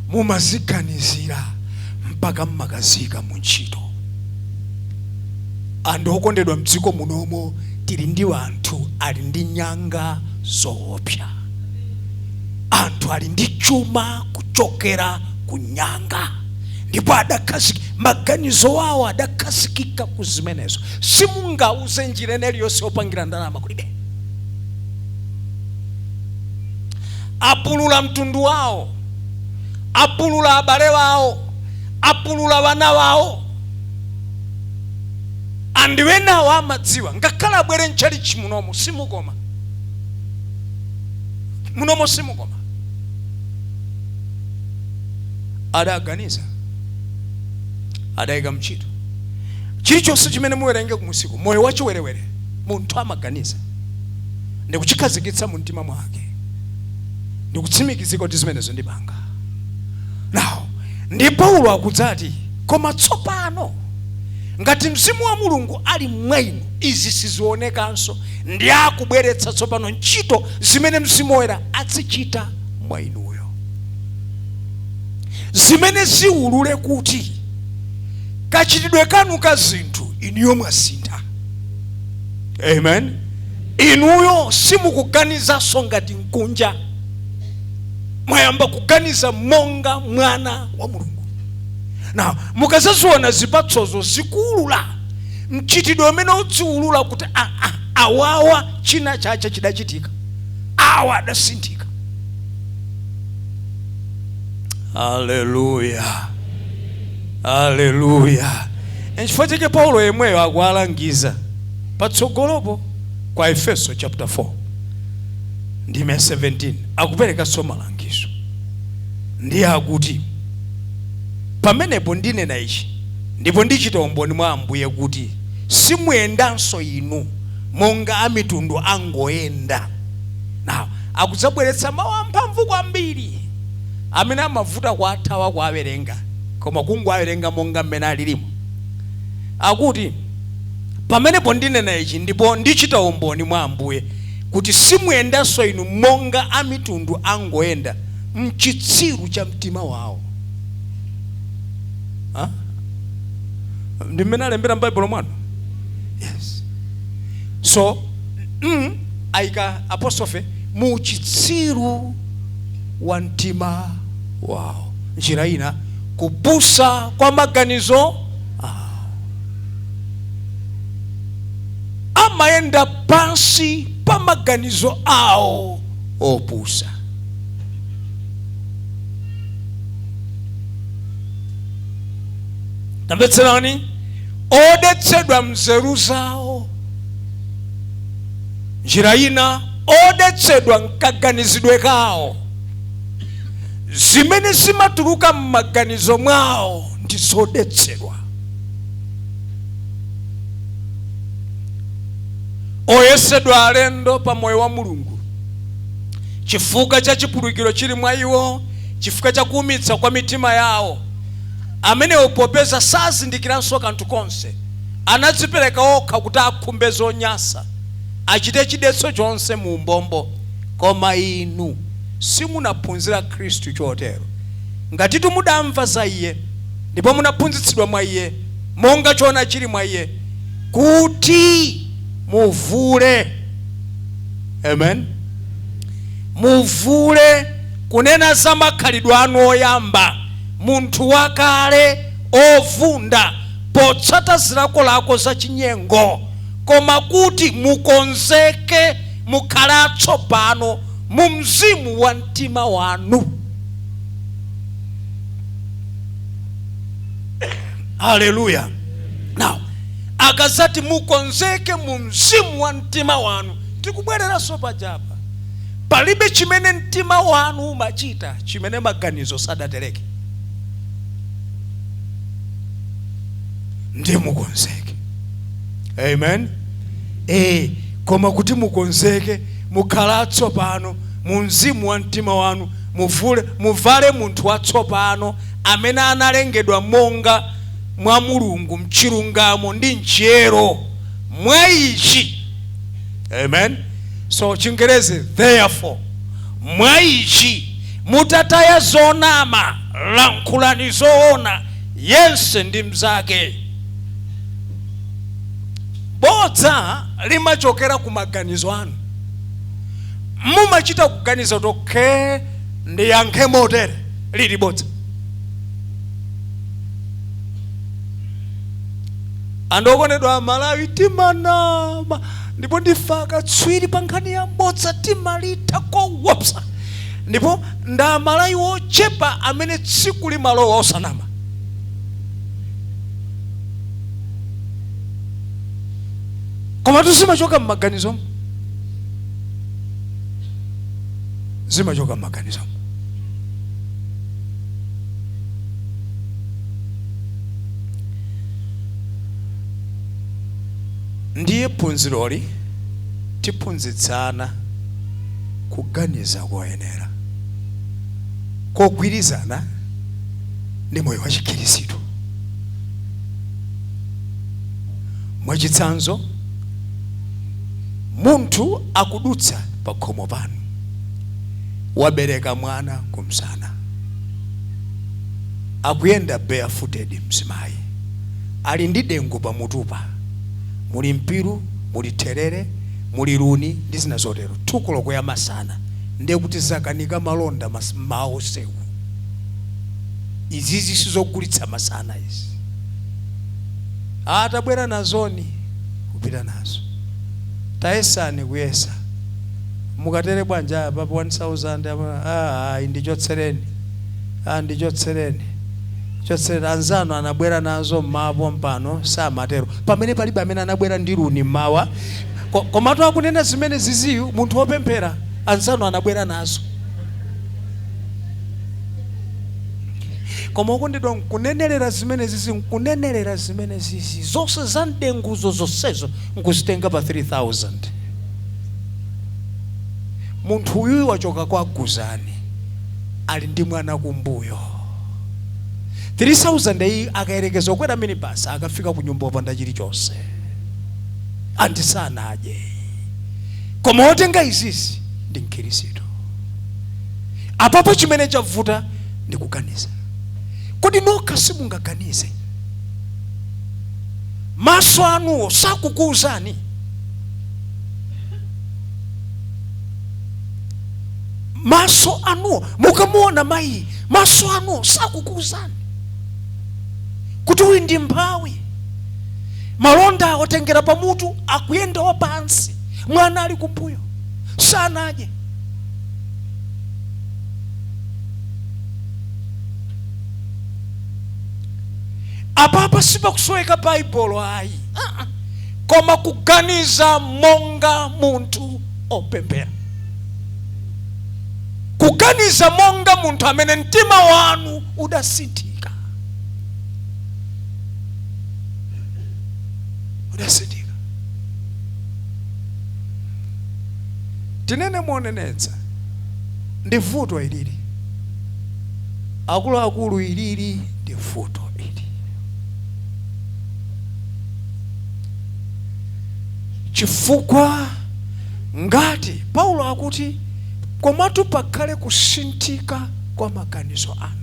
mumaziganizira mpaka mmakazika mu ntchito. Anthu okondedwa, mdziko munomo tili ndi anthu ali ndi nyanga zoopsa, anthu ali ndi chuma kuchokera ku nyanga, ndipo adakhazika maganizo awo, adakhazikika ku zimenezo. Simungauze njira ina iliyonse yopangira ndalama, kulibe. Apulula mtundu wawo, apulula abale wawo, apulula vana wawo. Anthu enawo amadziwa ngakhale abwere mchalichi munomo simukoma, munomo simukoma. Adaganiza, adayika mchito. Chilichonse chimene muwerenge kumusiku, moyo wachiwerewere, munthu amaganiza ndikuchikhazikitsa mu mtima mwake ndikutsimikizika kuti zimenezo ndipanga. Now ndi Paulo akudzati, koma tsopano ngati mzimu wa Mulungu ali mwa inu, izi sizionekanso. Ndi akubweretsa tsopano ntchito zimene Mzimu Woyera azichita mwa inuyo, zimene ziwulule kuti kachitidwe kanu ka zinthu, inuyo mwasintha. Amen. Inuyo simukuganizanso ngati mkunja, mwayamba kuganiza monga mwana wa Mulungu. Na mukazaziona zipatsozo zikuwulula mchitidwe umene udziwulula kuti awawa china chache chidachitika, awa adasinthika. Haleluya, haleluya! Nchifukwa chake Paulo yemweyo akuwalangiza patsogolopo kwa Efeso chapter 4 ndime 17, akuperekanso malangizo. Ndiye akuti, pamenepo ndinena ichi, ndipo ndichita umboni mwa Ambuye, kuti simuyendanso inu monga amitundu angoyenda. Now akudzabweretsa mawu amphamvu kwambiri amene amavuta kuathawa kuawerenga, koma kungoawerenga monga mmene alilimo. Akuti, pamenepo ndinena ichi, ndipo ndichita umboni mwa Ambuye, kuti simuyendanso inu monga amitundu angoyenda mchitsiru cha mtima wawo. Ha? Ndi mmene alembera m'Baibulo mwanu? Yes. So ayika apostrophe, mu chitsiru wa mtima wawo. Njira ina, kupusa kwa maganizo awo. Amayenda pansi pa maganizo awo opusa. Tamvetserani. Odetsedwa mzeru zawo. Njira ina, odetsedwa mkaganizidwe kawo. Zimene zimatuluka m'maganizo mwawo ndi zodetsedwa. Oyesedwa alendo pa moyo wa Mulungu chifukwa cha chipulukiro chili mwa iwo. Chifukwa cha kuumitsa kwa mitima yawo, amenewo popeza sazindikiranso kanthu konse, anadzipereka okha kuti akhumbe zonyansa, achite chidetso chonse mu umbombo. Koma inu simunaphunzira Khristu chotero. Ngatitu mudamva za Iye, ndipo munaphunzitsidwa mwa Iye, monga choona chili mwa Iye, kuti muvule, amen, muvule kunena za makhalidwe anu oyamba, munthu wakale ovunda, potsata zilakolako za chinyengo, koma kuti mukonzeke mukhale atsopano mu mzimu wa mtima wanu. Haleluya. Now akazati mukonzeke mu mzimu wa mtima wanu, tikubwereranso pajapa. Palibe chimene mtima wanu umachita chimene maganizo sadatereke. Ndiye mukonzeke, amen. Koma kuti mukonzeke mukhale atsopano mu mzimu wa mtima wanu, muvale munthu watsopano amene analengedwa monga mwa Mulungu mchilungamo ndi mchiyero. Mwa ichi, amen. So Chingerezi, therefore, mwa ichi mutataya zonama, lankhulani zoona yense ndi mzake. Bodza limachokera ku maganizo anu. Mumachita kuganiza kuti okay, ndiyankhe motere, lili bodza. Anthu okondedwa, Amalawi timanama, ndipo ndife akatswiri pa nkhani ya bodza, timalitha kowopsa. Ndipo ndi Amalawi ochepa amene tsiku limalowa osanama. Komatu zimachoka m'maganizomo, zimachoka m'maganizomo. Ndiye phunziroli tiphunzitsana kuganiza koyenera, kogwirizana ndi moyo wa Chikhristu. Mwachitsanzo, munthu akudutsa pa khomo panu, wabereka mwana kumsana, akuyenda barefooted, mzimayi ali ndi dengu pamutupa, muli mpiru, muli therere, muli luni ndi zina zotero. 2 koloko ya masana, ndiye kuti zakanika malonda mmawa onsewu. Izizi sizogulitsa masana izi. Atabwera nazoni kupita nazo, tayesani kuyesa mukatere bwanja apa 1000 apa, ah, ndichotsereni, ah, ndichotsereni, chotsereni. Anzanu anabwera nazo mmawa mpano samatero, pamene palibe amene anabwera ndi luni mmawa. Komatu akunena zimene ziziyu munthu wopemphera. Anzanu anabwera nazo, koma okondedwa, nkunenerera zimene zizi, nkunenerera zimene zizi zonse za mdenguzo zonsezo, nkuzitenga pa 3000. Munthu uyuyu wachoka kwa Guzani, ali ndi mwana kumbuyo. 3000 iyi akayerekeza kukwera minibus, akafika ku nyumba opanda chilichonse, andisanadye. Koma otenga izizi ndi Mkhristu. Apapo chimene chavuta ndi kuganiza. Kodi nokha simungaganize? Maso anuwo sakukuwuzani? Maso anuwo, mukamuona mayi, maso anuwo sakukuwuzani kuti uyu ndi mphawi? Malonda otengera pamutu, akuyenda wapansi, mwana ali kumbuyo, sanadye. Apapa sipakusoweka Baibulo ayi. Ah, ah. Koma kuganiza monga munthu opemphera, kuganiza monga munthu amene mtima wanu udasinthika, udasinthika. Tinene monenetsa, ndi vuto ilili. Akuluakulu, ilili ndi vuto ili, chifukwa ngati Paulo akuti komatu pakhale kusinthika kwa maganizo anu,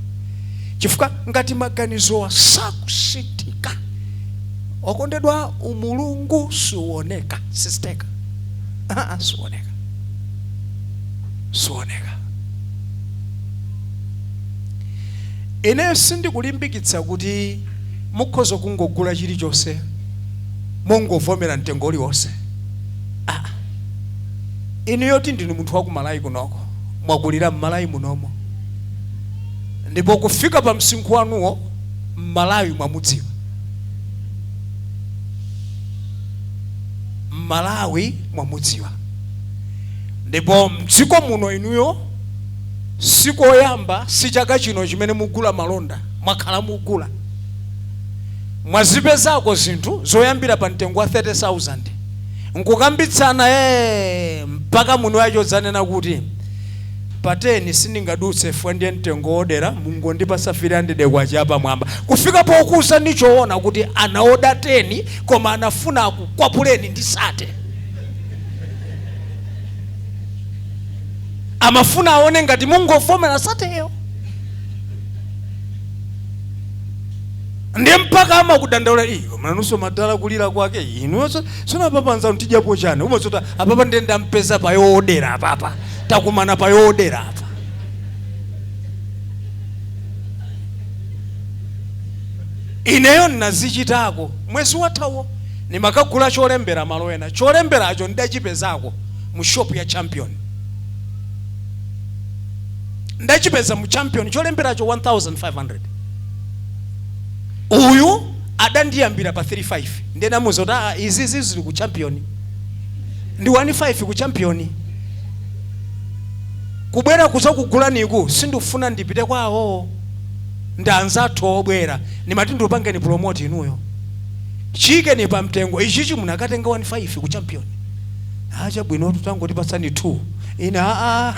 chifukwa ngati maganizowa sakusinthika, okondedwa, umulungu suoneka. Sisteka suoneka, suoneka. Ineyo sindikulimbikitsa kuti mukhoza kungogula chilichonse mongovomera mtengo uliwonse. Inu yoti ndinu munthu wa kumalawi kunoko, mwakulira mmalawi munomo, ndipo kufika pa msinkhu wanuwo mmalawi mwamudziwa, mmalawi mwamudziwa, ndipo mdziko muno inuyo sikoyamba, si chaka chino chimene mugula malonda, mwakhala mugula, mwazipezako zinthu zoyambira pa mtengo wa 30,000, nkukambitsana mpaka muno yacho dzanena kuti pa 10 sindingadutse fwa, ndiye mtengo wodera, mungondipasa 300 kwacha pamwamba. Kufika pokuza ndichoona kuti anaoda 10 koma anafuna akukwapuleni ndi 30, amafuna aone ngati mungovomera 30yo, ndiye mpaka amakudandaula iyo mnanunso madala kulira kwake inuyo sona apapa nzanu tidyapo chani umazota apapa ndiye ndampeza payodera, apapa takumana payodera apa. Ineyo nnazichitako. Mwezi wathawo nimakagula cholembera malo ena, cholemberacho ndachipezako mu shop ya Champion, ndachipeza mu Champion cholemberacho 1500. Uyu adandiyambira pa 35, ndiye namuza kuti izizi zili ku Champion ndi 15 ku Champion. Kubwera kuza kugulaniku sindifuna ndipite kwawo, ndi anzathu obwera, nimati ndipangeni promote inuyo, chikeni pa mtengo ichichi munakatenga 15 ku Champion. Chabwino, tutangoti 2 ine aa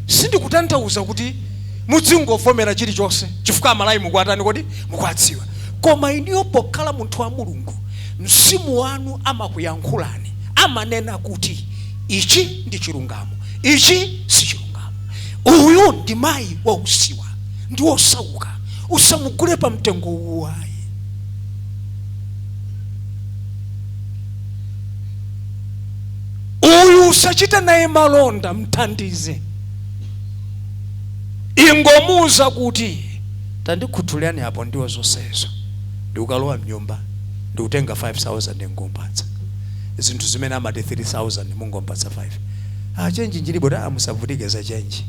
Sindikutanthauza kuti mudzingovomera chilichonse chifukwa amalawi mukuatani kodi mukuadziwa, koma iniyo pokhala munthu wa Mulungu, mzimu wanu amakuyankhulani, amanena kuti ichi ndi chilungamo, ichi si chilungamo. Uyu ndi mayi wausiwa, ndi wosauka, usamugule pa mtengo uwayi. Uyu usachite naye malonda, mthandize, ingomuuza kuti tandikhuthulirani apo ndiwo zonsezo, ndikukalowa mnyumba ndikutenga 5000 ngompatsa zinthu zimene amati 3000, mungompatsa 5. Change njilibo ta, musavutike za change,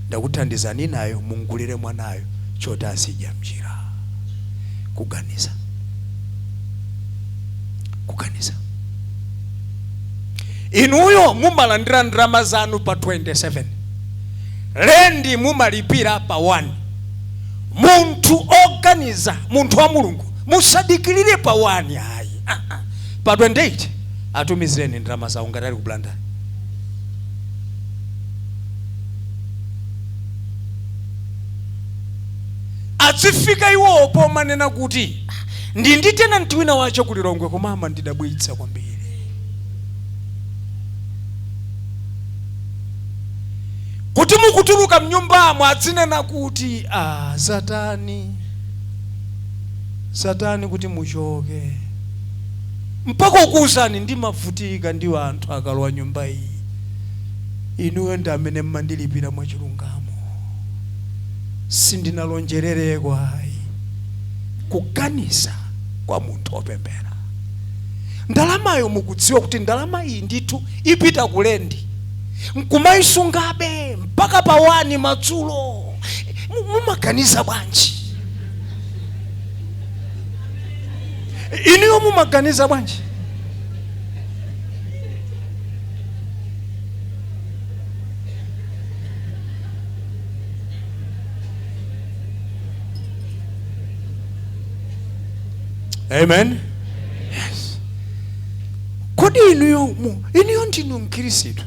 ndakuthandizani nayo, mungulire mwanayo choti azidya mchira. Kuganiza, kuganiza. Inuyo mumalandira ndalama zanu pa 27, lendi mumalipira pa 1. Munthu oganiza, munthu wa Mulungu, musadikirire pa 1 ayi. Pa 28 atumizireni ndalama zawo ngati ali ku Blantyre. Adzifika iwowo pomanena kuti ndi tenant wina wacho kulilongwe, koma amandidabwitsa kwambiri kuti mukutuluka mnyumbamo adzinena kuti zatani zatani kuti muchoke, mpaka ukuwuzani ndimavutika ndi anthu akalowa nyumba iyi, inuyo ndi amene mmandilipira mwachilungamo, sindinalonjerereko ayi. Kuganiza kwa munthu opemphera. Ndalamayo mukudziwa kuti ndalama iyi ndithu ipita kulendi, nkumayisungabe mpaka pa 1 madzulo, mumaganiza bwanji inuyo? Mumaganiza bwanji? Amen. Yes. Kodi inuyo inuyo ndinu mkhristu?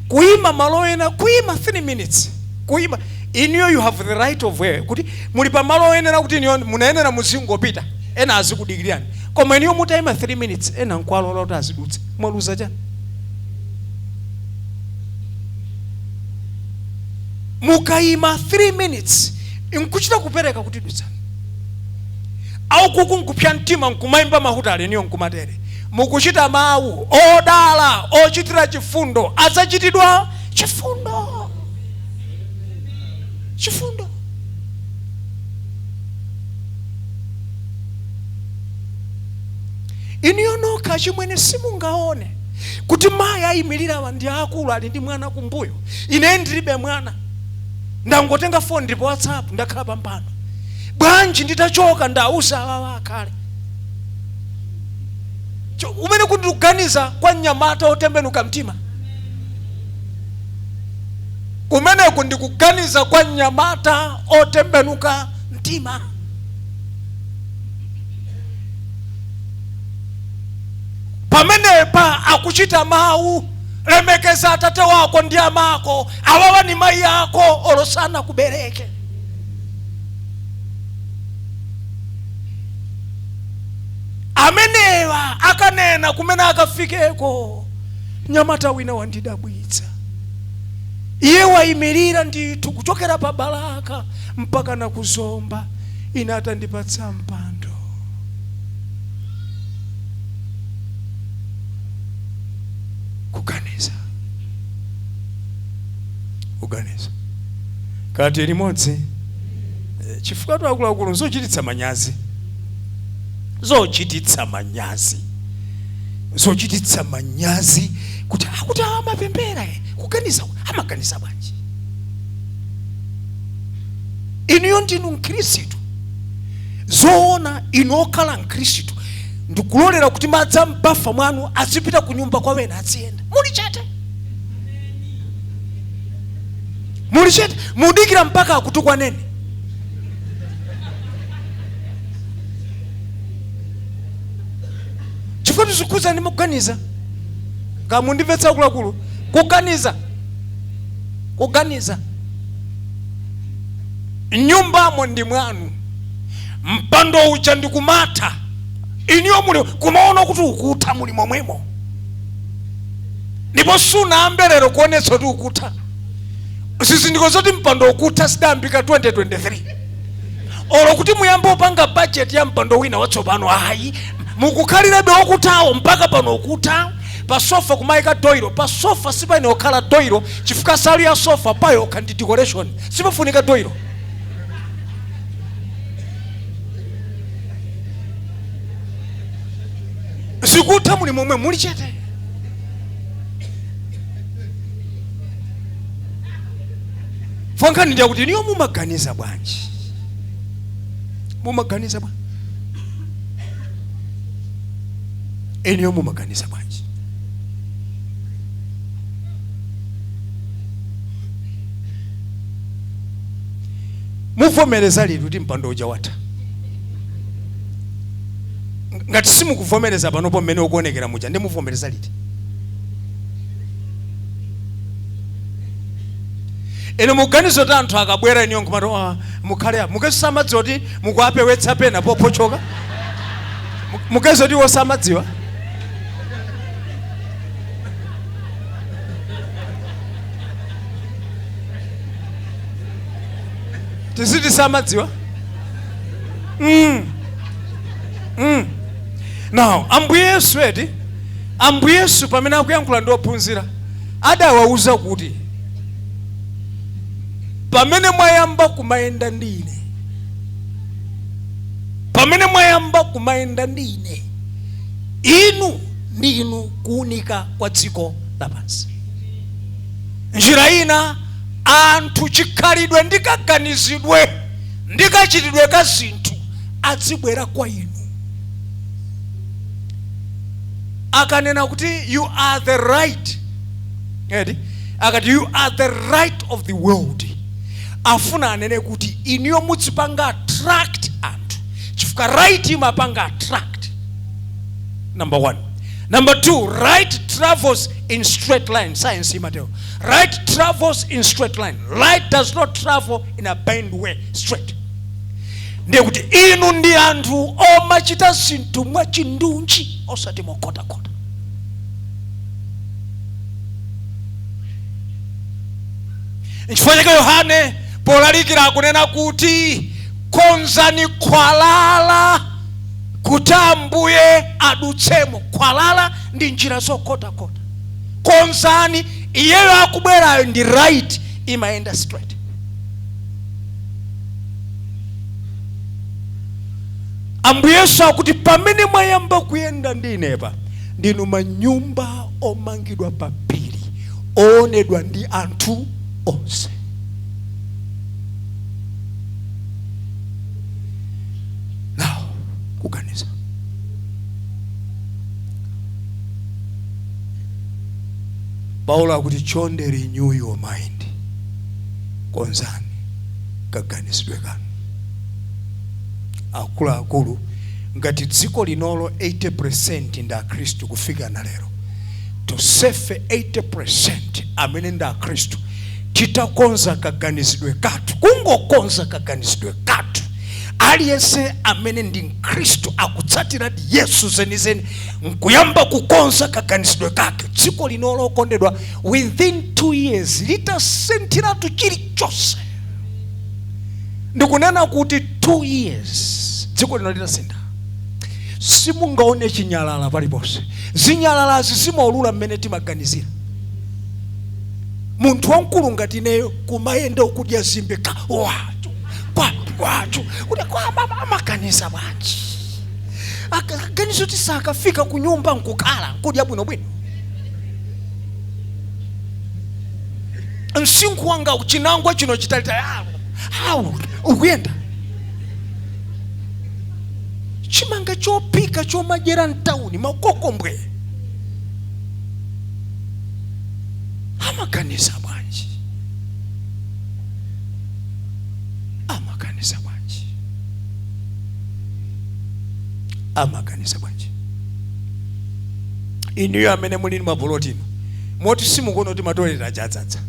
Kuyima malo ena, kuyima 3 minutes, kuyima inuyo, you have the right of way, kuti muli pa malo oyenera, kuti inuyo munayenera muzingopita, ena azikudikirani, koma inuyo mutayima 3 minutes, ena nkwalola kuti azidutsa, mwaluza chani? Mukayima 3 minutes nkuchita kupereka kuti dutsani, au kuku nkupya mtima nkumayimba mahuta, inuyo nkumatere, mukuchita mawu odala ochitira chifundo adzachitidwa chifundo. Chifundo. Inuyo nokha chimwene simungaone kuti mayi ayimirira ndi akulu, ali ndi mwana kumbuyo, ine ndilibe mwana, ndangotenga foni ndipo WhatsApp, ndakhala pampando, bwanji nditachoka ndauza awawa akhale? Umene kuti kuganiza kwa mnyamata otembenuka mtima kumeneku ndikuganiza kwa mnyamata otembenuka mtima. Pamenepa akuchita mawu, lemekeza atate wako ndi amako, awawa ni mayi ako olosana kubereke. Amenewa akanena kumene akafikeko. Nyamata wina wandidabwitsa, iye wayimirira ndithu kuchokera pa Balaka mpaka na kuzomba, ine atandipatsa mpando. Kuganiza, kuganiza kati limodzi. Chifukwa tu akuluakulu zochititsa manyazi, zochititsa manyazi, zochititsa manyazi kuti akuti amapembera, kuganiza amaganiza bwanji? Inuyo ndinu mkhristu zoona? Inu okhala mkhristu ndikulolera kuti madzi ambafa mwanu azipita ku nyumba kwa wena, aziyenda muli chete, muli chete, mudikira mpaka akutukwaneni? Chifukwa tizikhuza ndi mukuganiza. Kamundimvetsa akuluakulu? Kuganiza, kuganiza. Mnyumbamo ndi mwanu, mpando uja ndikumatha, iniyo muli kumaona kuti ukutha, muli momwemo, ndipo sunayambe lero kuonetsa kuti ukutha. Zizindikiro zoti mpando ukutha zidayambika 2023. Olo kuti muyambe upanga budget ya mpando wina watsopano, ayi, mukukhalirabe wokuthawo mpaka pano ukutha. Pa sofa kumayika doilo, pa sofa sipaine okhala doilo, chifukwa salu ya sofa payokha ndi decoration, sipafunika doilo. Zikutha muli momwe, muli chete. Fankhani ndiyakuti niyo mumaganiza bwanji? Mumaganiza bwanji eniyo? Mumaganiza bwanji? Muvomereza liti kuti mpando uja watha? Ngati simukuvomereza panopo mmene ukuonekera muja, ndi muvomereza liti? Ine muganizo kuti anthu akabwera, iniyo nkumati, "Ah, mukhale apo," mukeso samadziwa kuti mukuapewetsa pena popochoka. Mukeso kuti iwo samadziwa. Tiziti samadziwa? Now Ambuye Yesu eti, Ambuye Yesu pamene akuyankhula ndi ophunzira adawauza kuti, pamene mwayamba kumayenda ndi ine, pamene mwayamba kumayenda ndi ine, inu ndinu kuunika kwa dziko lapansi. Njira ina, anthu chikhalidwe ndikaganizidwe ndikachitidwe ka zinthu adzibwera kwa inu. Akanena kuti you are the right eti, akati you are the light of the world, afuna anene kuti inuyo mudzipanga attract anthu, chifukwa light imapanga attract, number one. Number two, light travels in straight line, science imatero. Right travels in straight line. Light does not travel in a bend way, straight. Ndiye kuti inu ndi anthu omachita zinthu mwachindunji, osati mokhotakhota. Nchifukwa chake Yohane polalikira akunena kuti konzani khwalala kuti Ambuye adutsemo. Khwalala ndi njira zokhotakhota. Konzani, iyeyo akubwerayo ndi right, imayenda straight. Ambuye Yesu akuti pamene mwayamba kuyenda ndi inepa, ndinu manyumba omangidwa pa phiri, oonedwa ndi anthu onse. Now, kuganiza. Paulo akuti chonde renew your mind, konzani kaganizidwe kanu. Akuluakulu, ngati dziko linolo 80% ndi akhristu kufika na lero, tonsefe 80% amene ndi akhristu titakonza kaganizidwe kathu, kungokonza kaganizidwe kathu, aliyense amene ndi mkhristu akutsatiradi Yesu zenizeni nkuyamba kukonza kaganizidwe kake, dziko linolo okondedwa within 2 years litasinthiratu chilichonse. Ndikunena kuti 2 years dziko lino litasintha, simungaone chinyalala paliponse. Zinyalalazi zimaulula mmene timaganizira. Munthu wamkulu ngati ineyo kumayenda ukudya zimbe ka wachu kwa wachu kuti kwa baba amaganiza bwanji, akaganiza kuti sakafika ku nyumba nkukhala nkudya bwinobwino. Msinkhu wanga chinangwa chino chitalitali awu ukuyenda chimanga chophika chomadyera mtawuni makokombwe. Amaganiza bwanji? Amaganiza bwanji? Amaganiza bwanji? Inuyo amene muli ndi mapoloti ino, moti simukuona kuti matoilet achadzadza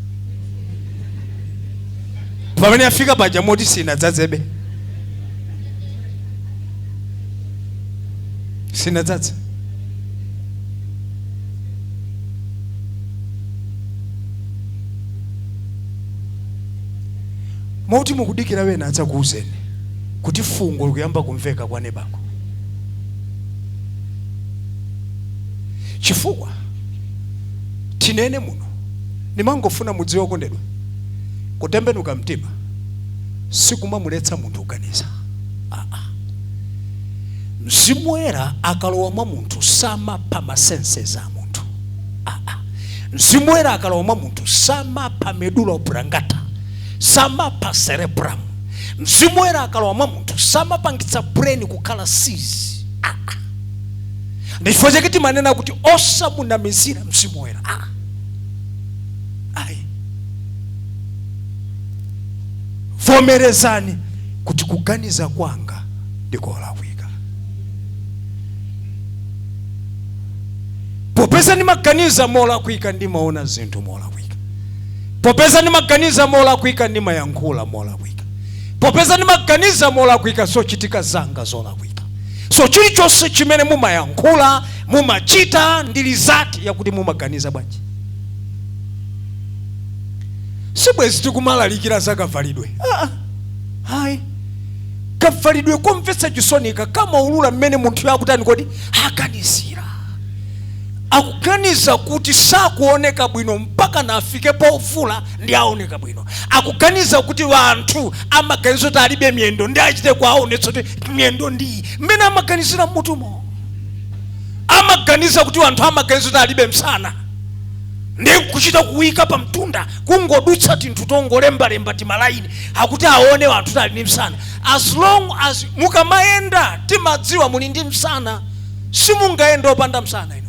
pamene afika paja, moti sinadzadzebe, sinadzadze. Moti mukudikira wena adzakuuzeni kuti fungo likuyamba kumveka kwa nebako, chifukwa tinene muno nimangofuna mudziwe okondedwa, kutembenuka mtima sikumamuletsa munthu kuganiza. Mzimu Woyera akalowa mwa munthu samapha masenses a munthu. Mzimu Woyera akalowa mwa munthu samapha medulla oblongata, samapha cerebrum. Mzimu Woyera akalowa mwa munthu samapangitsa brain kukhala seize. Ndi chifukwa chake timanena kuti osamunamizira Mzimu Woyera. Ayi, vomerezani kuti kuganiza kwanga ndikolakwika. Popeza ndimaganiza molakwika, ndimaona zinthu molakwika. Popeza ndimaganiza molakwika, ndimayankhula molakwika. Popeza ndimaganiza molakwika, zochitika zanga zolakwika. So chilichonse chimene mumayankhula, mumachita, ndi result yakuti mumaganiza bwanji. Sibwezi tikumalalikira za kavalidwe. Hayi, kavalidwe komvetsa chisonika kamaulula mmene munthu akutani kodi aganizira. Akuganiza kuti sakuoneka bwino mpaka nafike povula ndi aoneka bwino. Akuganiza kuti wanthu amaganiza kuti alibe miyendo, ndi achite kuaonetsa kuti miyendo ndi mmene amaganizira mmutumo. Amaganiza kuti wanthu amaganiza kuti alibe msana, ndi nkuchita kuwika pa mtunda kungodutsa tinthu tongolembalemba timalaini akuti aone wanthu kuti ali ndi msana. As long as mukamayenda timadziwa muli ndi msana, simungayenda opanda msana inuyo.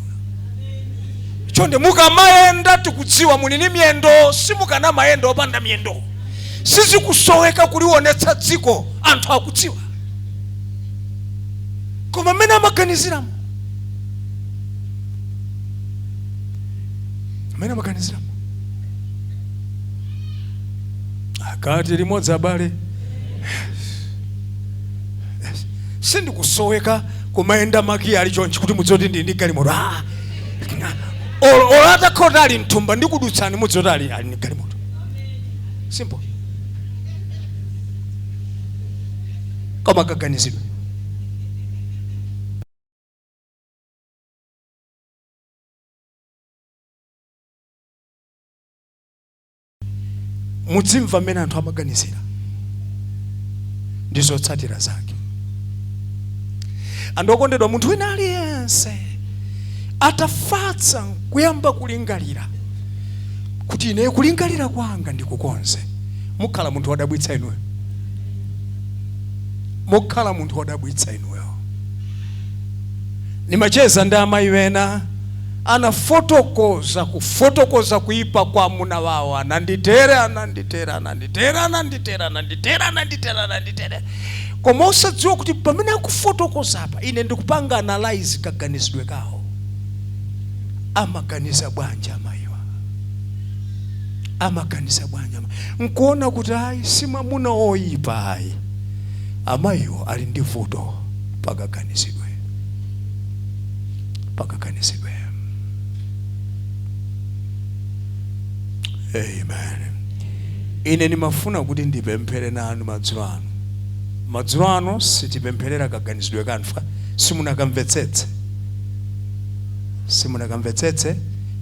Chonde mukamayenda tikudziwa muli ndi miyendo, simukanamayenda opanda miyendo. Sizikusoweka kulionetsa dziko, anthu akudziwa. Koma mmene amaganiziramo, mmene amaganiziramo. Kati limodzi abale. Yes. Sindikusoweka kumayenda makiyi ali chonchi kuti mudziwe kuti ndili ndi galimoto. Olo atakhala ali mthumba ndikudutsani mudziwe kuti ali ndi galimoto. Simple. Koma kaganizidwe. Mudzimva mmene anthu amaganizira ndi zotsatira zake. Anthu okondedwa, munthu wina aliyense atafatsa nkuyamba kulingalira kuti ine kulingalira kwanga ndikukonze, mukhala munthu wodabwitsa inuyo, mukhala munthu wodabwitsa inuyo. Nimacheza ndi amayi ena, anafotokoza kufotokoza kuipa kwa amuna wawo, ananditere, ananditere, ananditere, ananditere, ananditere, ananditere, ananditere, koma osadziwa kuti pamene akufotokoza apa ine ndikupanga analyze kaganizidwe kawo. Amaganiza bwanji amayiwa? Amaganiza bwanji ama? Nkuona kuti ayi, si mwamuna oyipa ayi, amayiwo ali ndi vuto pakaganizidwe, pakaganizidwe. Amen. Ine ndimafuna kuti ndipemphere nanu madzulo ano. Madzulo ano sitipempherera kaganizidwe kanu, simunakamvetsetse, simunakamvetsetse.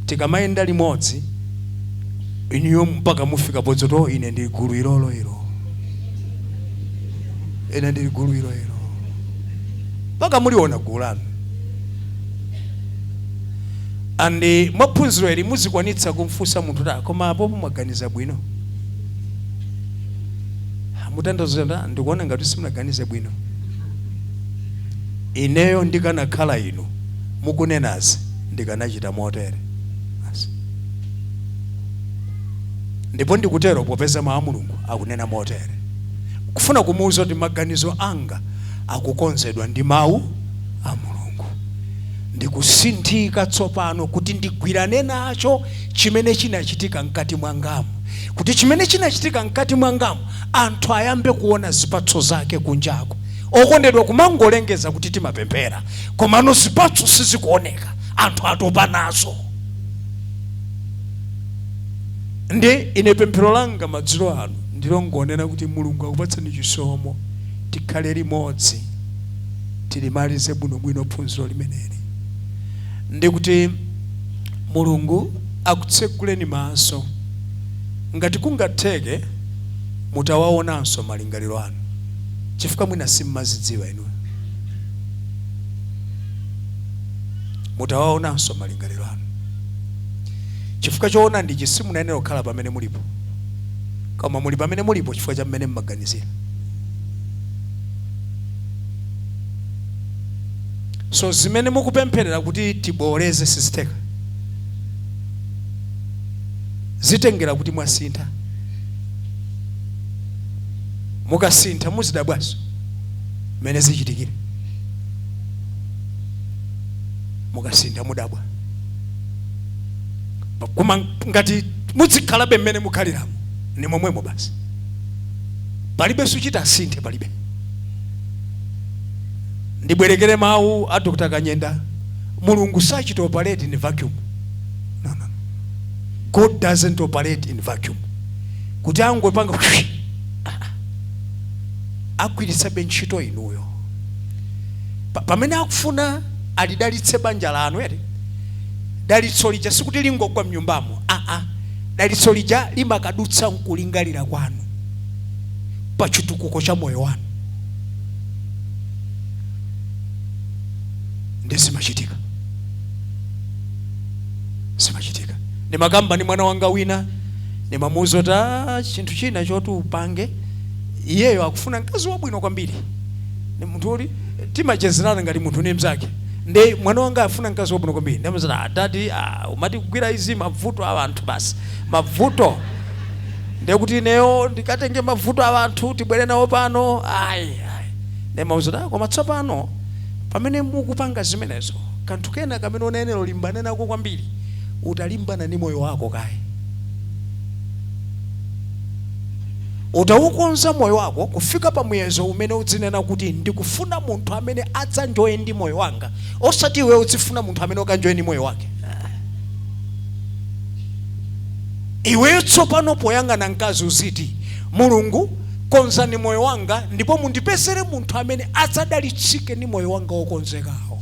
Tikamayenda limodzi inuyo mpaka mufika podzoto, ine ndili gulu ilolo ilo, ine ndili gulu ilo ilo, mpaka muliona gulu lanu. Andi mwaphunziro ili muzikwanitsa kumfunsa munthu ta, koma apopo mwaganiza bwino? Mutanthauza ndikuona ngati simunaganize bwino. Ineyo ndikanakhala inu mukunenazi ndikanachita motere. Basi. Ndipo ndikutero popeza mawu a Mulungu akunena motere, kufuna kumuwuza kuti maganizo anga akukonzedwa ndi mawu a Mulungu, ndikusinthika tsopano kuti ndigwirane nacho chimene chinachitika mkati mwangamu, kuti chimene chinachitika mkati mwangamu anthu ayambe kuona zipatso zake kunjako. Okondedwa, kumangolengeza kuti timapemphera komano zipatso sizikuoneka, anthu atopa nazo. Ndi ine pemphero langa madzulo ano ndilongonena kuti Mulungu akupatseni chisomo, tikhale limodzi tilimalize bwinobwino phunziro limeneli, ndi kuti Mulungu akutsekuleni maso, ngati kungatheke mutawaonanso malingaliro anu, chifukwa mwina simmazidziwa inuyo. Mutawaonanso malingaliro anu, chifukwa choona ndichi, simunayenera kukhala pamene mulipo, koma muli pamene mulipo chifukwa cha mmene mmaganizira. So zimene mukupempherera kuti tiboleze sizitheka, zitengera kuti mwasintha. Mukasintha muzidabwaso mmene zichitikire. Mukasintha mudabwa, koma ngati muzikhalabe mmene mukhaliramo ni momwemo basi, palibe suchita asinthe, palibe. Ndibwerekere mawu a Dr. Kanyenda, Mulungu sachita operate in vacuum. No, no, no. God doesn't operate in vacuum, kuti angopanga, agwiritsabe ntchito inuyo. Pamene akufuna alidalitse banja lanu ere, dalitso lija sikuti lingogwa mnyumbamo, aa, dalitso lija limakadutsa nkulingalira kwanu pa chitukuko cha moyo wanu, ndi zimachitika, zimachitika. Ndimakamba ndi mwana wanga wina, ndimamuwuza kuti chinthu china choti upange, iyeyo akufuna mkazi wabwino kwambiri, ni munthu uli timachezerana ngati munthu ndi mzake, ndi mwana wanga afuna mkazi wabwino kwambiri. Ndamuzati, daddy, umati kugwira izi mavuto a anthu basi, mavuto, ndekuti ineyo ndikatenge mavuto a anthu tibwere nawo pano? Ayi, ayi. Ndimamuwuza kuti, koma tsopano pamene mukupanga zimenezo, kanthu kena kamene unayenera ulimbane nako kwambiri, utalimbana ndi moyo wako kaye. Utawukonza moyo wako kufika pa muyezo umene udzinena kuti ndikufuna munthu amene adzanjoye ndi moyo wanga, osati iwe udzifuna munthu amene ukanjoye ndi moyo wake. Iweyo tsopano poyang'ana mkazi uziti, Mulungu, konzani moyo wanga ndipo mundipezere munthu amene adzadalitsike ndi moyo wanga wokonzekawo.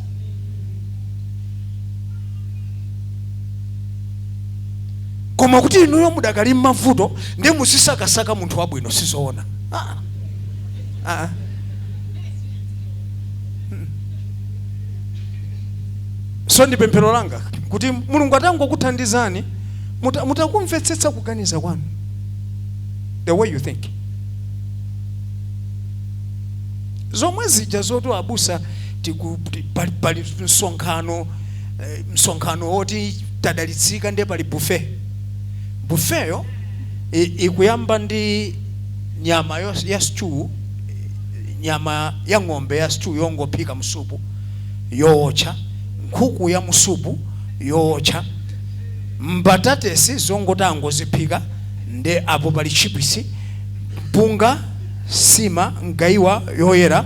Koma kuti inuyo mudakali m'mavuto ndiye muzisakasaka munthu wabwino, sizoona. Ah. Ah. So ndi pemphero langa kuti Mulungu atangokuthandizani mutakumvetsetsa kuganiza kwanu, the way you think. Zomwe zija zoti abusa pali msonkhano woti tadalitsika, ndiye pali buffet. Buffetyo ikuyamba ndi nyama ya stew, nyama ya ng'ombe ya stew yongophika msupu yowotcha, nkhuku ya musupu yowotcha, mbatatesi zongoti angoziphika, ndi apo pali chipisi, mpunga, sima, mgayiwa yoyera.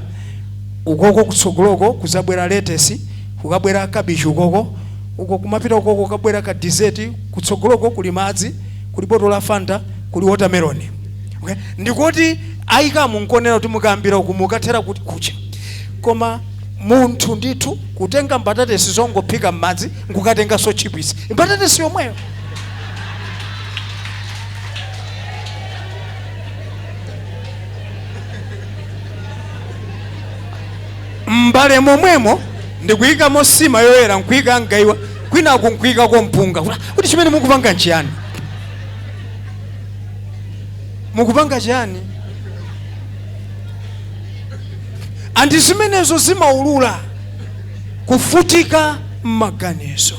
Ukoko kutsogoloko kuzabwera letesi, kukabwera kabichi ukoko, uko kumapita ukoko kukabwera ka dessert, kutsogoloko kuli madzi, kuli botolo la Fanta, kuli watermelon. Okay? Ndikuti ayikamu nkonera kuti mukayambira uku mukathera kuti kucha. Koma munthu ndithu kutenga mbatatesi zongophika m'madzi nkukatenganso chipisi, mbatatesi yomweyo. M'mbale momwemo ndikuyikamo sima yoyera, nkuyika mgayiwa, kwinaku nkuyikako mpunga. Kuti chimene mukupanga nchiyani? Mukupanga chiyani? Andi zimenezo zimaulula kufutika m'maganizo.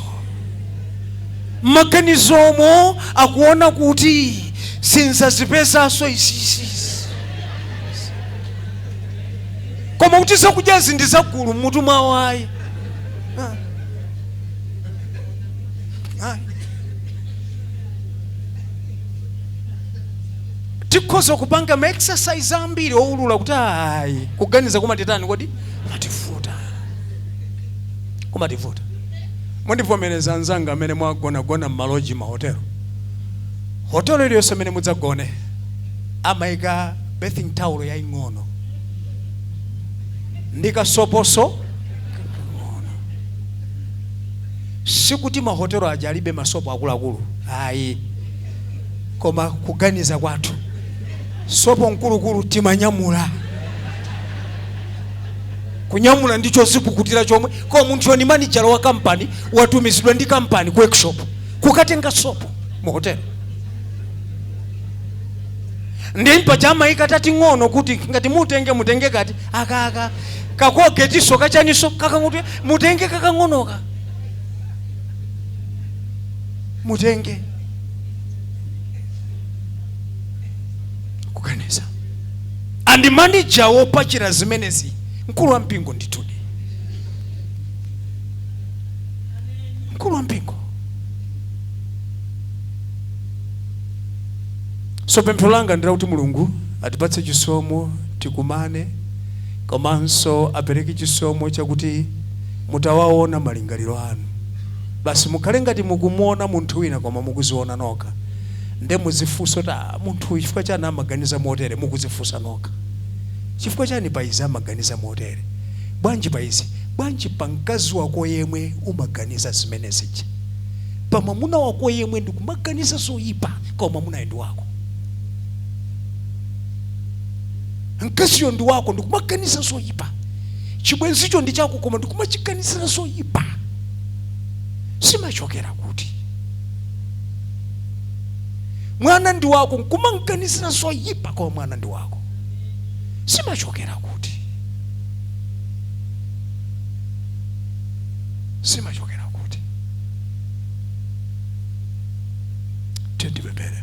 M'maganizomo akuona kuti sinzazipezanso izizi, koma kuti zakudyazi ndi zagulu mmutu mwawo ayi. Ayi. Tikhoza kupanga ma exercise ambiri owulula kuti ayi, kuganiza kumatitani kodi? Kumativuta, kumativuta. Mundivomereza anzanga amene mwagonagona m'maloji, mahotelo, hotelo iliyonse amene mudzagone amayika bathing towel yaying'ono ndi kasoposo kakang'ono. Sikuti mahotelo aja alibe masopo akuluakulu ayi, koma kuganiza kwathu sopo mkulukulu timanyamula, kunyamula ndi chozipukutira chomwe. Koma munthu ni manijala wa kampani, watumizidwa ndi kampani ku workshop kukatenga sopo mu hotelo, ndi mpacha amayika tating'ono kuti ngati mutenge, mutenge kati akaka kakogetiso kachaniso kakanguti mutenge kakang'onoka mutenge. Kuganiza andi manija wopachira zimenezi mkulu wa mpingo ndithudi, mkulu wa mpingo. So pemphero langa ndi lakuti Mulungu atipatse chisomo tikumane, komanso apereke chisomo chakuti mutawaona malingaliro anu basi mukhale ngati mukumuona munthu wina koma mukuziona nokha, nde muzifunsa kuti, ah, munthu uyu chifukwa chani amaganiza motere? Mukuzifunsa nokha, chifukwa chani pa izi amaganiza motere? Bwanji pa izi? Bwanji pa mkazi wako yemwe umaganiza zimene zija? Pa mwamuna wako yemwe ndikumaganiza zoyipa, koma mwamunayo ndi wako, mkaziyo ndi wako, ndikumaganiza zoyipa, chibwenzicho ndi chako, koma ndikumachiganizira zoyipa, simachokera kuti? Mwana ndi wako, nkumaganizira zoyipa, koma mwana ndi wako, simachokera kuti? Simachokera kuti? Tendipemphere.